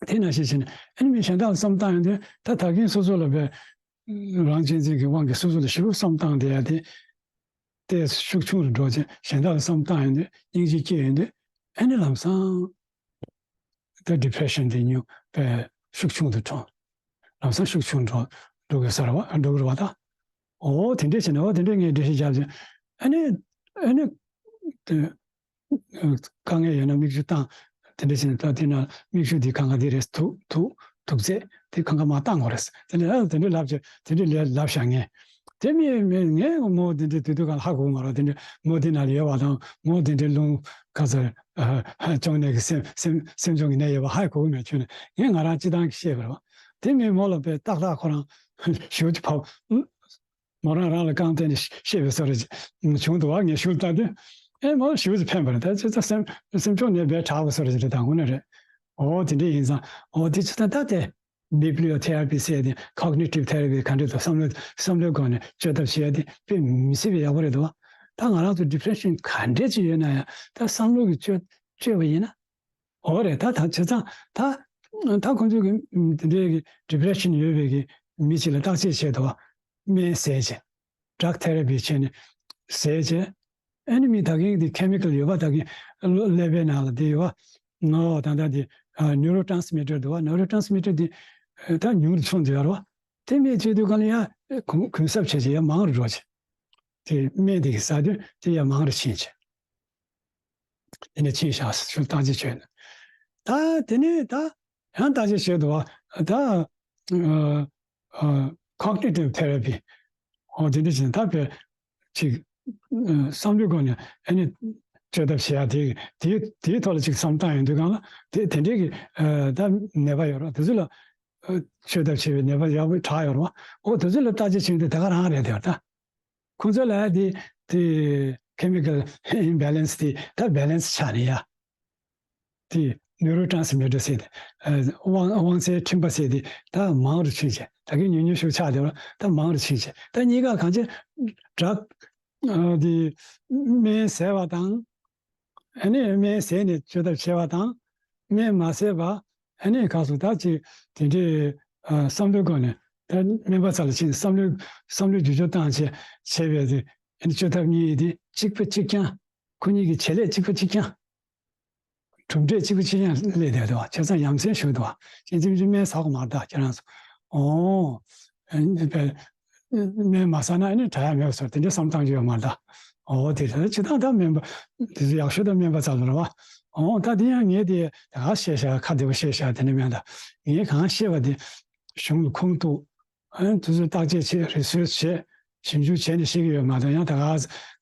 དེ་ནང་བཞིན་བྱས་ནས་ཨ་ནི་མི་གཞན་དག་ལ་བསམ་བཏང་ཡོང་དུས་ད་ད་གིན་སོ་སོ་ལ་བས་རང་གཅེས་འཛིན་གྱི་དབང་གིས་སོ་སོ་ལ་ཞེ་པོ་བསམ་བཏང་བསྡད་ཡ་དེ་ཏོག་ཙམ་ཤུགས་ཆུང་རུ་འགྲོ་བྱས། གཞན་དག་ལ་བསམ་བཏང་ཡོང་དུས་སྙིང་རྗེ་སྐྱེས་ཡོང་དུས་ཨ་ནི་ལམ་སང་། ད་ཌི་པི་རེ་ཤན་དེ་ཉུང་བས་ཤུགས་ཆུང་དུ་འགྲོ། ལམ་སང་ཤུགས་ཆུང་འགྲོ་འགྲོ་དགོས་ས་རེད་བ། འགྲོ་གི་རེད་བ་ད། འོ་དེ་འདྲས་བྱས་ནས། འོ་དེ་འདྲས་ངས་འགྲེལ་བཤད་རྒྱབ་ཅིང་། ཨ་ནི་ཨ་ནི་དེ་དཀའ་ངལ་ཡོད་ན་མིག་ཆུ་བཏང་། དེ་འདྲས་བྱས་ནས་ད་དེ་ན་མིག་ཆུ་དེ་གང་ག་དེ་རེད། དུག་དུག་དུག་རྫས་དེ་གང་ག་མར་བཏང་དགོས་རེད། དེ་ནས་ཨ་དེ་འདྲས་ལབ་ཅིང་དེ་འདྲས་ལབ་བཞག་ངས། དེ་མི་མི་ངས་མོ་དེ་འདྲའི་དུས་དུས་གང་ཧ་གོ་གི་མ་རེད། དེ་འདྲའི་མོ་དེ་ན་ལ་ཡོད་པ་དང་། མོ་དེ་འདྲའི་རླུང་ག་ཚོད་ཨ་ཧ་གཅོང་ནད་ཀྱི་སེམས་སེམས་སེམས་གཅོང་གི་ནད་ཡོད་པ་ཧ་གོ་གི་མེད། ཁྱོད་ནས་ངས་ང་རང་སྤྱི་བཏང་གི་བཤད་པ་རེད་བ། དེ་མི་མོ་ལ་དཔེ་ཏག་ཏག་ཁོ་རང་ཞེ་པོ་ཅིག་བབས། མོ་རང་རང་ལ་རྐང་བཙུགས་ནས་བཤད་པའི་བཟོ་འདྲ་ཅིག་བྱུང་འདུག་བ། ངས་ཞུ་ལྟ་དུས་ཨེ་མོ་ཞེ་པོ་ཅིག་ཕན་པ་རེད། ད་ཅི་ད་སེམས་སེམས་གཅོང་ནད་དཔེ་དྲག་པའི་བཟོ་འདྲ་ཅིག་རེད། ད་དངོས་གནས་རེད། འོ་དེ་འདྲ་ཡིན་ཙང་། འོ་དེ་ཅི་ད་ད་དེ། Bibliotherapy ཟེར་ཡ་དེ། Cognitive therapy ག་འདྲ་འདུག་བསམ་བློ་བསམ་བློའི་སྒོ་ནས་བཅོས་ཐབས་བྱེད་ཡ་དེ་དཔེ་མི་སྲིད་པའི་ཡག་པོ་རེད་འདུག་བ། ད་ང་རང་ཚོ་ཌི་པི་རེ་ཤན་ག་འདྲས་ཅིག་ཡོད་ན་ཡང་ད་བསམ་བློ་གིས་བཅོས་བཅོས་པ་ཡིན་ན། འོ་རེད། ད་ད་བྱས་ཙང་ད་ད་ཁོང་ཚོ་གི་དེ་འདྲའི་གི་ཌི་པི་རེ་ཤན་ཡོད་པའི་གི་མི་ཅིག་ལ་བརྟག་དཔྱད་བྱས་འདུག་བ། སྨན་བཟས་བྱས། Drug therapy བྱས་ནས་བཟས་བྱས། ཨ་ནི་མི་ད་གིན་དེ་chemical ཡོད་པ། ད་གིན་ཀླད་པའི་ནང་ལ་དེ་ཡོད་པ། ངའོ་ད་ལྟ་དེ་ཨ་neurotransmitter འདུག་བ། Neurotransmitter དེ་ཨ་ད་ཉུང་རུ་སོང་བསྡད་ཡོད་རེད་བ། དེ་མི་བྱེད་དུས་གང་ལ་ཡ་གུན་གུན་གསབ་བྱས་བྱས་ཡ་མང་རུ་འགྲོ་བྱས། དེ་སྨན་དེ་གིས་ཟ་དུས་དེ་ཡ་མང་རུ་ཕྱིན་བྱས། དེ་ནས་ཕྱིན་བཞག་ཞུ་བརྟག་དཔྱད་བྱས་ནས། ད་དེ་ནས་ད་ཡང་བརྟག་དཔྱད་བྱས་འདུག་བ། ད་ཨ་ཨ་cognitive therapy འོ་དེ་འདྲ་བྱས་ནས་ད་དཔེ་ཅིག་ཨ་བསམ་བློའི་སྒོ་ནས་ཨ་ནི་བཅོས་ཐབས་བྱེད་ཡ་དེ་དེའི་དེའི་ཐོག་ལ་ཅིག་བསམ་བཏང་ཡོང་དུས་གང་ལ་དེ་དེ་འདྲའི་གི་ཨ་ད་ནད་པ་ཡོད་རེད་བ། དེ་ཚོ་ལ་ཨ་བཅོས་ཐབས་བྱེད་པའི་ནད་པ་ཡག་པོ་དྲག་ཡོད་རེད་བ། འོ་དེ་ཚོ་ལ་བརྟག་དཔྱད་བྱེད་དུས་དེ་ག་རང་རེད་དེ་ད། ཁོང་ཚོ་ལ་དེ་དེ་chemical imbalance དེ་ད་balance ཆགས་ནས་ཡ། དེ་neurotransmitter ཟེར་དེ། ཨ་དབང་དབང་རྩའི་འཕྲིན་པ་ཟེར་དེ་ད་མང་རུ་ཕྱིན་བྱས། ད་གིན་ཉུང་ཉུང་ཞིག་ཆགས་བསྡད་པ་ད་མང་རུ་ཕྱིན་བྱས། ད་གཉིས་ཀ་གང་ཅི་drug ཨ་དེ་སྨན་བཟས་པ་དང་། ཨ་ནི་སྨན་བཟས་ནས་བཅོས་ཐབས་བྱས་པ་དང་། སྨན་མ་བཟས་པ། ཨ་ནི་ག་སོ་ད་ཅིག་དེ་འདྲའི་ཨ་བསམ་བློའི་སྒོ་ནས་ད་སྨན་པ་རྩ་ལ་ཕྱིན་བསམ་བློའི་བསམ་བློའི་འགྱུར་བཅོས་བཏང་བྱས་བྱས་པའི་དེ་ཨ་ནི་བཅོས་ཐབས་གཉིས་དེ་གཅིག་པ་གཅིག་རྐྱང་། ཁོ་གཉིས་ཀྱི་བྱེད་ལས་གཅིག་པ་གཅིག་རྐྱང་། གྲུབ་འབྲས་གཅིག་པ་གཅིག་རྐྱང་སླེབས་བསྡད་འདུག་བ། བྱས་ཙང་ཡ་མཚན་ཞིག་འདུག་བ། ཁྱེད་ཚོས་སྨན་ཟ་དགོས་མ་རེད་ད་ཁྱེད་རང་ཚོ། ཨོ། ཨ་ནི་དཔེ། སྨན་མ་ཟ་ན་ཨ་ནི་དྲག་ཡ་མེད་པ་བཟོ་དེ་འདྲའི་བསམ་བཏང་རྒྱུ་ཡོད་མ་རེད་ད། ཨོ་དེ་རེད། སྤྱིར་བཏང་ད་སྨན་པ་དེ་ཚོ་ཡག་ཤོས་ད་སྨན་པ་ཚོ་རེད་བ། ཨོ་ད་དེ་ཡང་ངས་དེ་ད་ག་བཤད་བཞག་ཁ་བདེ་པོ་བཤད་བཞག་དེ་འདྲ་མེད་ད། ངས་གང་བཤད་པ་དེ་གཞུང་ལ་ཁུངས་གཏུགས། ཨ་ནི་དེ་ཚོ་བརྟག་དཔྱད་བྱས། རི་སོར་ཆི་བྱས། ཞིབ་འཇུག་བྱས་ནས་བཤད་ཀྱི་ཡོད་མ་གཏོགས། ཡང་ད་ག་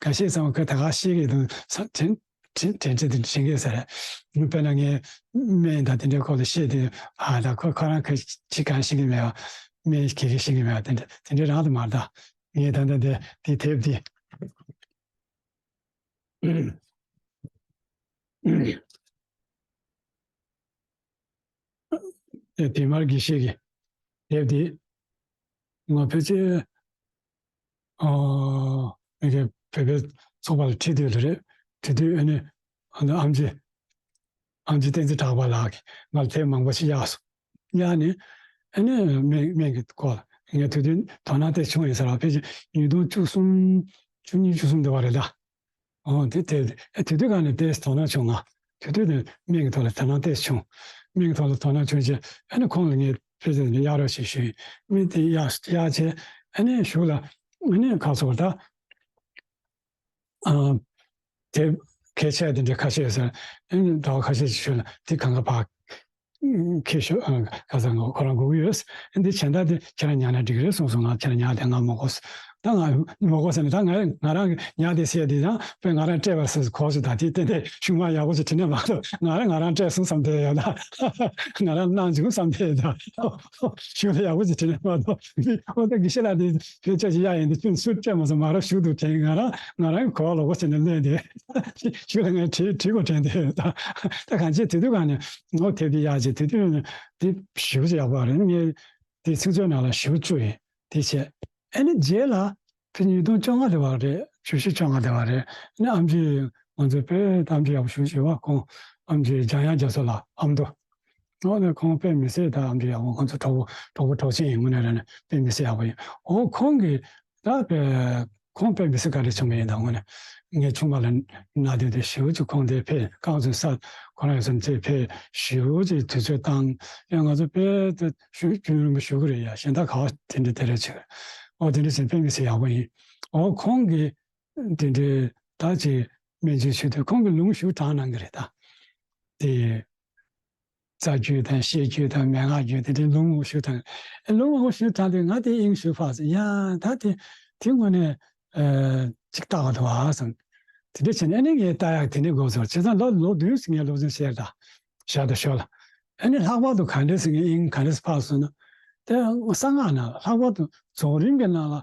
འགའ་ཤས་ཚང་མ་ཁོས་ད་ག་བཤད་ཀྱི་འདུག་བསམ་དྲན་དྲན་དྲན་དྲན་དྲན་གྱི་ཟེར། དཔེར་ན་ངས་སྨན་དང་དེ་འདྲའི་སྐོར་ལ་བཤད་དུས། ཨ་ད་ཁོ་ཁོ་རང་གིས་ཅི་གང་ཤེས་ཀྱི་མེད་པ། སྨན་གྱི་གེ་ཤེས་ཀྱི་མེད་པ་དེ་འདྲ་དེ་འདྲའི་རང་དུ་མ་རེད་ད། ངས་ད་ལྟ་འདི་འདི་དེབ་འདི། དེ་དེ་མར་དགེ་བཤེས་ཀྱི་དེབ་དེ་ང་ཕལ་ཆེར། ཨ། མི་གི་བོད་པའི་ཚོགས་པ་ལ་ཁྲིད་དུས་ལ་རེད། ཁྲིད་དུས་ཨ་ནི་ཨ་ནི་ཨམ་ཆི་ཨམ་ཆི་བསྟན་འཛིན་གྲགས་པ་ལགས་ཀྱིས་ང་ལ་དེབ་མང་པོ་ཞིག་གཡར་སོང་། གཡར་ནས་ཨ་ནི་སྨན་སྨན་གྱི་སྐོར་ལ་ངས་དེ་དུས་དོ་སྣང་ཏོག་ཙམ་བྱུང་ཡིན་ས་རེད། ཕལ་ཆེར་ཉིས་སྟོང་བཅུ་གསུམ་བཅུ་གཉིས་བཅུ་གསུམ་དེ་བ་རེད་ད། ཨོ་དེ་དེ་ཨེ་དེ་དུས་ག་ནས་དེ་དོ་སྣང་བྱུང་ང་། དེ་དུས་དེ་སྨན་གྱི་ཐོག་ལ་དོ་སྣང་ཏོག་ཙམ་བྱུང་། སྨན་གྱི་ཐོག་ལ་དོ་སྣང་བྱུང་རྗེས་ཨ་ནི་ཁོང་ལ་ངས་ཕལ་ཆེར་གཡར་རོགས་ཞེས་ཞུས། སྨན་དེ་གཡར་གཡར་རྗེས་ཨ་ནི་གཞུག་ལ་ཨ་ནི་ཁ་སོར་ད། ཨ། དེ་གལ་ཆེ་དེ་འདྲ་ཁ་ཤས་ཟེར། ཨ་ནི་ཟླ་བ་ཁ་ཤས་ཤིག་ཤུལ་ལ་དེ་གང་ག་ཕར་ཁྱེར་ཤོག་ཨ། ཁ་སང་ཁོ་རང་སྒུག་ཡོད། འདི་གཞན་དག་དེ་ཁྱེད་རང་ཉར་ན་འགྲིག་རེད་གསུངས་སོང་། ང་ཁྱེད་རང་ཉར་དེ་ང་མ་དགོས། ད་ང་མ་དགོས་ཟེར་ནས། ད་ང་ང་རང་གི་ཉར་དེ་ཟེར་དེ་ཡང་དཔེ་ང་རང་སྤྲད་པ་ཟེར་གོ་སོང་། ད་དེ་ཏན་ཏན་གཞུག་མ་ཡག་པོ་ཞིག་དྲི་ནས་མ་གཏོགས། ང་རང་ང་རང་སྤྲད་སོང་བསམ་བསྡད་ཡོད་ད། ང་རང་གནང་བྱུང་བསམ་བསྡད་ཡོད་ད། གཞུག་ལ་ཡག་པོ་ཞིག་དྲི་ནས་མ་གཏོགས། འདི་ཨོ་ད་དགེ་བཤེས་ལགས་འདི་ཕལ་ཆེར་ཞིག་གཡར་ཡིན། འདི་ཁྱོད་སུས་སྤྲད་མ་སོང་། མ་རབས་ཞུགས་འདུག་དྲན། ང་རང་ང་རང་གི་གོ་བ་ལོག་པ་བྱས་ནས་ལེན་དེ། ཞུ་ལ་ངས་བྲིས་བྲིས་དགོས་དྲན་དེ། ད་ད་གང་བྱས་དེ་དུས་ག་ནས་ངོ་དེབ་དེ་གཡར་རྗེས་དེ་དུས་དེ་ཞེ་པོ་ཅིག་ཡག་པོ་རེད། ངས་དེ་ཚིག་མཛོད་ནང་ལ་ཞེ་པོ་བཅུག་ཡིན། དེ་བྱས་ཨ་ནི་རྗེས་ལ་དེ་ཉིས་སྟོང་བཅོ་ལྔ་དེ་བ་རེད། བཅུ་བཞི་བཅོ་ལྔ་དེ་བ་རེད། ཨ་ནི་ཨམ་ཆི་ང་ཚོ་དཔེ་ཨམ་ཆི་ཡག་པོ་ཞེ་པོ་ཅིག་ཡོད་པ། ཁོང་ཨམ་ཆི་འཇམ་དབྱངས་རྒྱ་མཚོ་ལགས་ཨ་མདོ། འོ་ན་ཁོང་དཔེ་མི་སྲིད་ད་ཨམ་ཆི་ཡག་པོ། ཁོང་ཚོ་གྲོགས་པོ་གྲོགས་པོ་གྲོགས་ཆེན་ཡིན། དངོས་གནས་རང་ནས་དཔེ་མི་སྲིད་ཡག་པོ་ཡིན། འོ་ཁོང་གིས་ད་དཔེ་ཁོང་དཔེ་མི་སྲིད་བཀའ་དྲིན་ཆེན་པོ་ཡིན། ད་དངོས་གནས་ངའི་ཆུང་མ་ལ་ན་དུས་དེ་ཞེ་པོ་ཅིག་ཁོང་དེ་ཕེབས་རྐང་བཙུགས་ས་ཁོ་རང་ཡོད་ས་ནས་དེ་ཕེབས་ཞེ་པོ་ཅིག་དུས་ཚོད་བཏང་། ཡང་ང་ཚོ་དཔེ་ད་ཞུ་རྒྱུན་རིང་པོ་ཞུ་གི་རེད་ཡ། གཞན་དག་ག་བ་དེ་འདྲ་དེ་རེད་ཆེ། འོ་དེ་འདྲ་ཟེར་དཔེ་མི་སྲིད་ཡག་པོ་ཡིན། འོ་ཁོང་གིས་དེ་འདྲའི་ད་ཅིག་སྨན་བཅོས་བྱེད་དུས་ཁོང་གིས་ལུང་ཞེ་པོ་དྲངས་གནང་གི་རེད་ད། དེ། རྩ་རྒྱུད་དང་བཤད་རྒྱུད་དང་མན་ངག་རྒྱུད་དེ་འདྲའི་ལུང་ཞེ་པོ་དྲངས། ཨེ་ལུང་ཞེ་པོ་དྲངས་དུས་ང་དེ་དབྱིངས་ཞེ་པོ་འཕགས་སོང་། ཡ་ད་དེ་དེ་དངོས་གནས་ཨ་ཅིག་ལྟ་བ་འདུག་ཨ་བསམ། དེ་འདྲ་བྱས་ནས་ཨ་ནི་ངས་ལྟ་ཡག་དེ་འདྲའི་འགོ་ཚུགས། བྱས་ཙང་ལོ་ལོ་བདུན་ཙམ་ངས་སློབ་ཚན་བཤད་ད་བཞག་ད་ཞོར་ལ། ཨ་ནི་ལྷག་པར་དུ་ག་འདྲ་ཟེར། ངའི་དབྱིངས་ག་འདྲ་འཕགས་སོང་ན། དེ་གསང་སྔགས་ནང་ལ་ལྷག་པར་དུ་རྫོགས་རིམ་གྱི་ནང་ལ།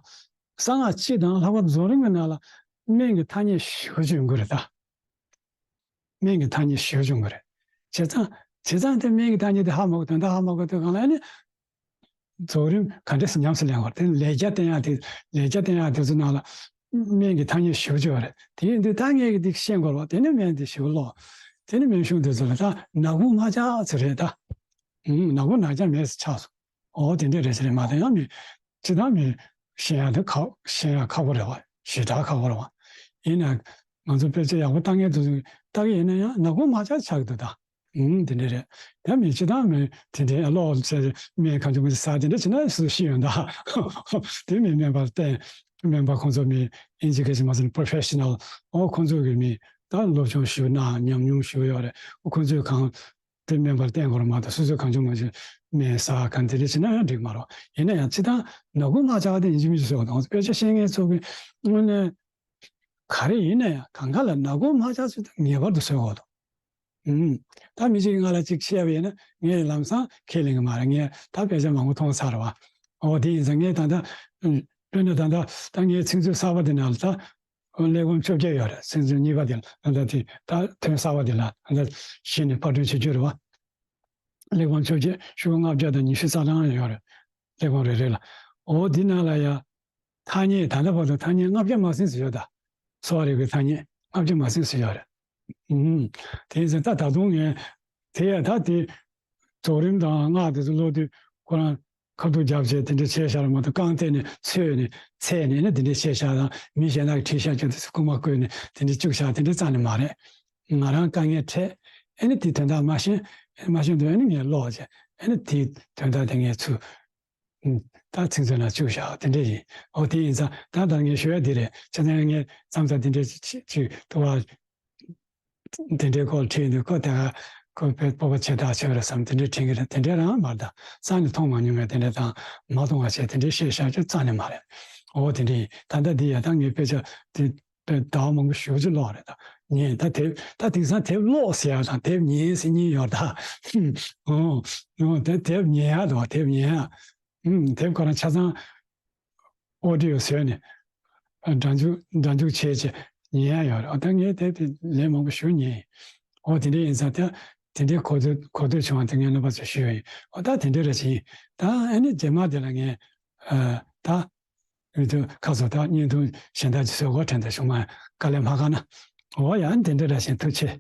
གསང་སྔགས་སྤྱི་དང་ལྷག་པར་དུ་རྫོགས་རིམ་གྱི་ནང་ལ་སྨན་གྱི་ཐ་སྙད་ཞེ་པོ་ཅིག་ཡོང་གི་རེད་ད། སྨན་གྱི་ཐ་སྙད་ཞེ་པོ་ཅིག་ཡོང་གི་རེད། བྱས་ཙང་བྱས་ཙང་དེ་སྨན་གྱི་ཐ་སྙད་དེ་ཧ་མ་གོ། དོན་དག་ཧ་མ་གོ་དུས་སྒང་ལ་ཨ་ནི་རྫོགས་རིམ་ག་འདྲ་སེ་ཉམས་སུ་ལེན་དགོས་རེད། དེ་ལས་རྒྱ་བསྟན་ཡག་དེ་ལས་རྒྱ་བསྟན་ཡག་དེ་ཚོ་ནང་ལ་སྨན་གྱི་ཐ་སྙད་ཞེ་པོ་ཅིག་ཡོད་རེད། དེ་ཡིན་དུས་ད་ངས་ཀྱི་འདི་ཤེས་དགོས་རེད་པ། དེ་ནས་སྨན་དེ་ཞེ་པོ་ཀློག་དེ་ནས་སྨན་གཞུང་དེ་ཚོ་ལ་ད་ནག་ཁུང་ལྔ་ཆ་ཙམ་རེད་ད། ཨུམ། ནག་ཁུང་ལྔ་ཆ་མེད་ཙམ་ཆགས་སོང་། འོ་དེ་འདྲ་རེད་ཟེར་མ་གཏོགས། ཡང་མི་སྤྱིར་བཏང་མི་ཤེས་ཡག་དེ་ཁག་ཤེས་ཡག་ཁག་པོ་རེད་པ། ཞེ་དྲག་ཁག་པོ་རེད་པ། ཡིན་ན་ང་ཚོ་དཔེ་ཆ་ཡག་པོ་ལྟ་མཁན་དེ་ཚོས་ལྟ་གི་ཡིན་ན་ཡང་ནག་ཁུང་ལྔ་ཆ་ཆགས་ཀྱི་འདུག་ད། ཨུམ། དེ་འདྲ་རེད། ཡང་མི་སྤྱིར་བཏང་མི་དེ་འདྲའི་ཀློག་ཟེར་སྨན་གང་བྱུང་མི་ཟ་དེ་འདྲ་བྱས་ན་སུ་ཤེས་ཡོང་ད། དེ་མི་སྨན་པ་བསྟེན། སྨན་པ་ཁོང་ཚོ་མི་ཨིན་ཇི་སྐད་ཆ་མ་ཟེར་ན་པོ་རོ་ཕེ་ཤི་ནལ། འོ་ཁོང་ཚོ་གི་མི་ད་སློབ་སྦྱོང་ཞུ་ན་ཉམས་མྱོང་ཞུ་ཡོད་རེད། འོ་ཁོང་ཚོས་གང་དེ་སྨན་པར་བསྟེན་དགོས་རེད་མ་གཏོགས། སོ་སོས་གང་བྱུང་མང་བྱུང་སྨན་ཟ་གང་དེ་འདྲ་བྱས་ན་ཡང་འགྲིག་མ་རེད། ཡིན་ན་ཡང་སྤྱིར་བཏང་ནག་ཁུང་ལྔ་ཆ་དེ་ཡིན་གཅིག་མིན་གཅིག་བཟོ་དགོས། དཔེ་ཆ་ཤེས་མཁན་ཚོ་གི་དངོས་གནས་ག་རེ་ཡིན་ན་ཡང་གང་ག་ལ་ནག་ཁུང་ལྔ་ཆ་ཚོ་ངེས་པར་དུ་བཟོ་དགོས་འདུག་ཨུམ། ད་མི་གཅིག་གིས་ང་ལ་གཅིག་བཤད་པ་ཡིན་ན་ངས་ལམ་སང་ཁས་ལེན་གི་མ་རེད། ངས་ད་དཔེ་ཆ་མང་པོ་མཐོང་ཚར་བ། འོ་དེ་ཡིན་ཙང་ངས་ད་ལྟ་ཨུམ། དཔེར་ན་ད་ལྟ་ད་ངའི་ཚིག་མཛོད་གསར་པ་དེ་ནང་ལ་ད། གླེགས་བམ་བཅོ་བརྒྱད་ཡོད་རེད། ཚིག་མཛོད་གཉིས་པ་དེ་ལ་ད་ལྟ་དེ་ད་ཐོན་གསར་པ་དེ་ལ་ད་ལྟ་གཞི་ནས་པར་སྐྲུན་བྱེད་རྒྱུ་རེད་པ། གླེགས་བམ་བཅོ་བརྒྱད། ཤོག་ལྔ་བརྒྱ་དང་ཉི་ཤུ་རྩ་གྲངས་ཡོད་རེད། གླེགས་བམ་རེ་རེ་ལ། འོ་འདི་ནང་ལ་ཡ་ཐ་སྙད་ད་ལྟ་བར་དུ་ཐ་སྙད་ལྔ་བརྒྱ་མ་ཟིན་ཙམ་ཡོད་ད། གསོ་བ་རིག་པའི་ཐ་སྙད་ལྔ་བརྒྱ་མ་ཟིན་ཙམ་ཡོད་རེད། ཨུམ། དེ་ཡིན་ཙང་ད་ད་དུང་ངས་དེ་ཡ་ད་དེ་རྫོགས་རིམ་དང་སྔགས་དེ་ཚོ་ཀློག་དུས་ཁོ་རང་ཁ་ཐུག་རྒྱབ་བྱས་དེ་འདྲ་བྱས་བཞག་ར་མ་གཏོགས། རྐང་བལྟས་ནས་འཚོལ་ནས་འཚོལ་ནས་ནི་དེ་འདྲ་བྱས་བཞག་དང་། མི་གཞན་དག་གིས་བྲིས་བཞག་རྒྱུ་དེ་ཚོ་རྐུ་མ་བརྐུས་ནས་དེ་འདྲ་བཅུག་བཞག་དེ་འདྲ་རྩ་ནས་མ་རེད། ང་རང་དཀའ་ངལ་འཕྲད། ཨེ་ནི་དེའི་དོན་དག་མ་ཤེས། མ་ཤེས་དུས་ཨེ་ནི་ངས་ཀློག་བྱས། ཨེ་ནི་དེའི་དོན་དག་དེ་ངས་ཚུར་ད་ཚིག་མཛོད་ནང་བཅུག་བཞག་དེ་འདྲ་ཡིན། འོ་དེ་ཡིན་ཙང་ད་ད་ངས་ཞུ་ཡ་འདི་རེད། བྱས་ཙང་ངས་མཚམས་མཚམས་དེ་འདྲ་ཅིག་ཅིག་ཏུ་བ་དེ་འདྲའི་སྐོར་བྲིས་འདུག་ཁོ་དེ་ག་ཁོ་བོད་སྤོབས་པ་ཆེ་དྲགས་ཆེ་བ་རེད་བསམ་དེ་འདྲའི་དྲན་གྱི་རེད། དེ་འདྲའི་རང་མ་རེད། ད་རྩ་ནས་མཐོང་མ་མྱོང་བའི་དེ་འདྲ་དང་མ་མཐོང་བ་བྱས་དེ་འདྲའི་བཤད་བཞག་རྒྱུ་རྩ་ནས་མ་རེད། འོ་དེ་འདྲ་ཡིན། ད་ལྟ་འདི་ཡ་ད་ངས་དཔེ་ཆ་དེ་དཔེ་ཟླ་བ་མང་པོ་ཞེ་པོ་ཅིག་ཀློག་རེད། ད་ཉན་ད་དེབ་ད་དེང་སང་དེབ་ཀློག་ཟེར་ཡ་དང་དེབ་ཉན་ཟེར་གཉིས་ཡོད་ད། འོ་འོ་དེ་དེབ་ཉན་ཡ་དང་དེབ་ཉན་ཡ། ཨུམ། དེབ་ཁོ་རང་ཆ་ཚང་ཨོ་ཌི་ཡོ་བཟོས་ནས་སྒྲ་འཇུག་སྒྲ་འཇུག་བྱས་བྱས་ཉན་ཡ་ཡོད་རེད། ཨོ་ད་ངས་དེབ་དེ་ལན་མང་པོ་ཞེ་པོ་ཉན་ཡིན། ཨོ་དེ་འདྲ་ཡིན་ཙང་ད་དེ་འདྲའི་གོ་ཐོས་གོ་ཐོས་བྱུང་བ་དེ་ངས་རྣམ་པ་ཚོར་ཞུས་པ་ཡིན། ཨོ་ད་དེ་འདྲ་རེད་ཅིང་ད་ཨ་ནི་རྗེས་མ་དེ་ལ་ངས་ཨ་ད་ཡུལ་དུ་ཁ་སོ་ད་བརྙན་ཐུང་གཞན་དག་ཅིག་བཟོ་དགོས་དྲན་ད་བྱུང་མ་དཀའ་ལས་མ་ཁག་ན། འོ་ཡང་དེ་འདྲ་རེད་ཅིང་ཐུགས་ཆེ།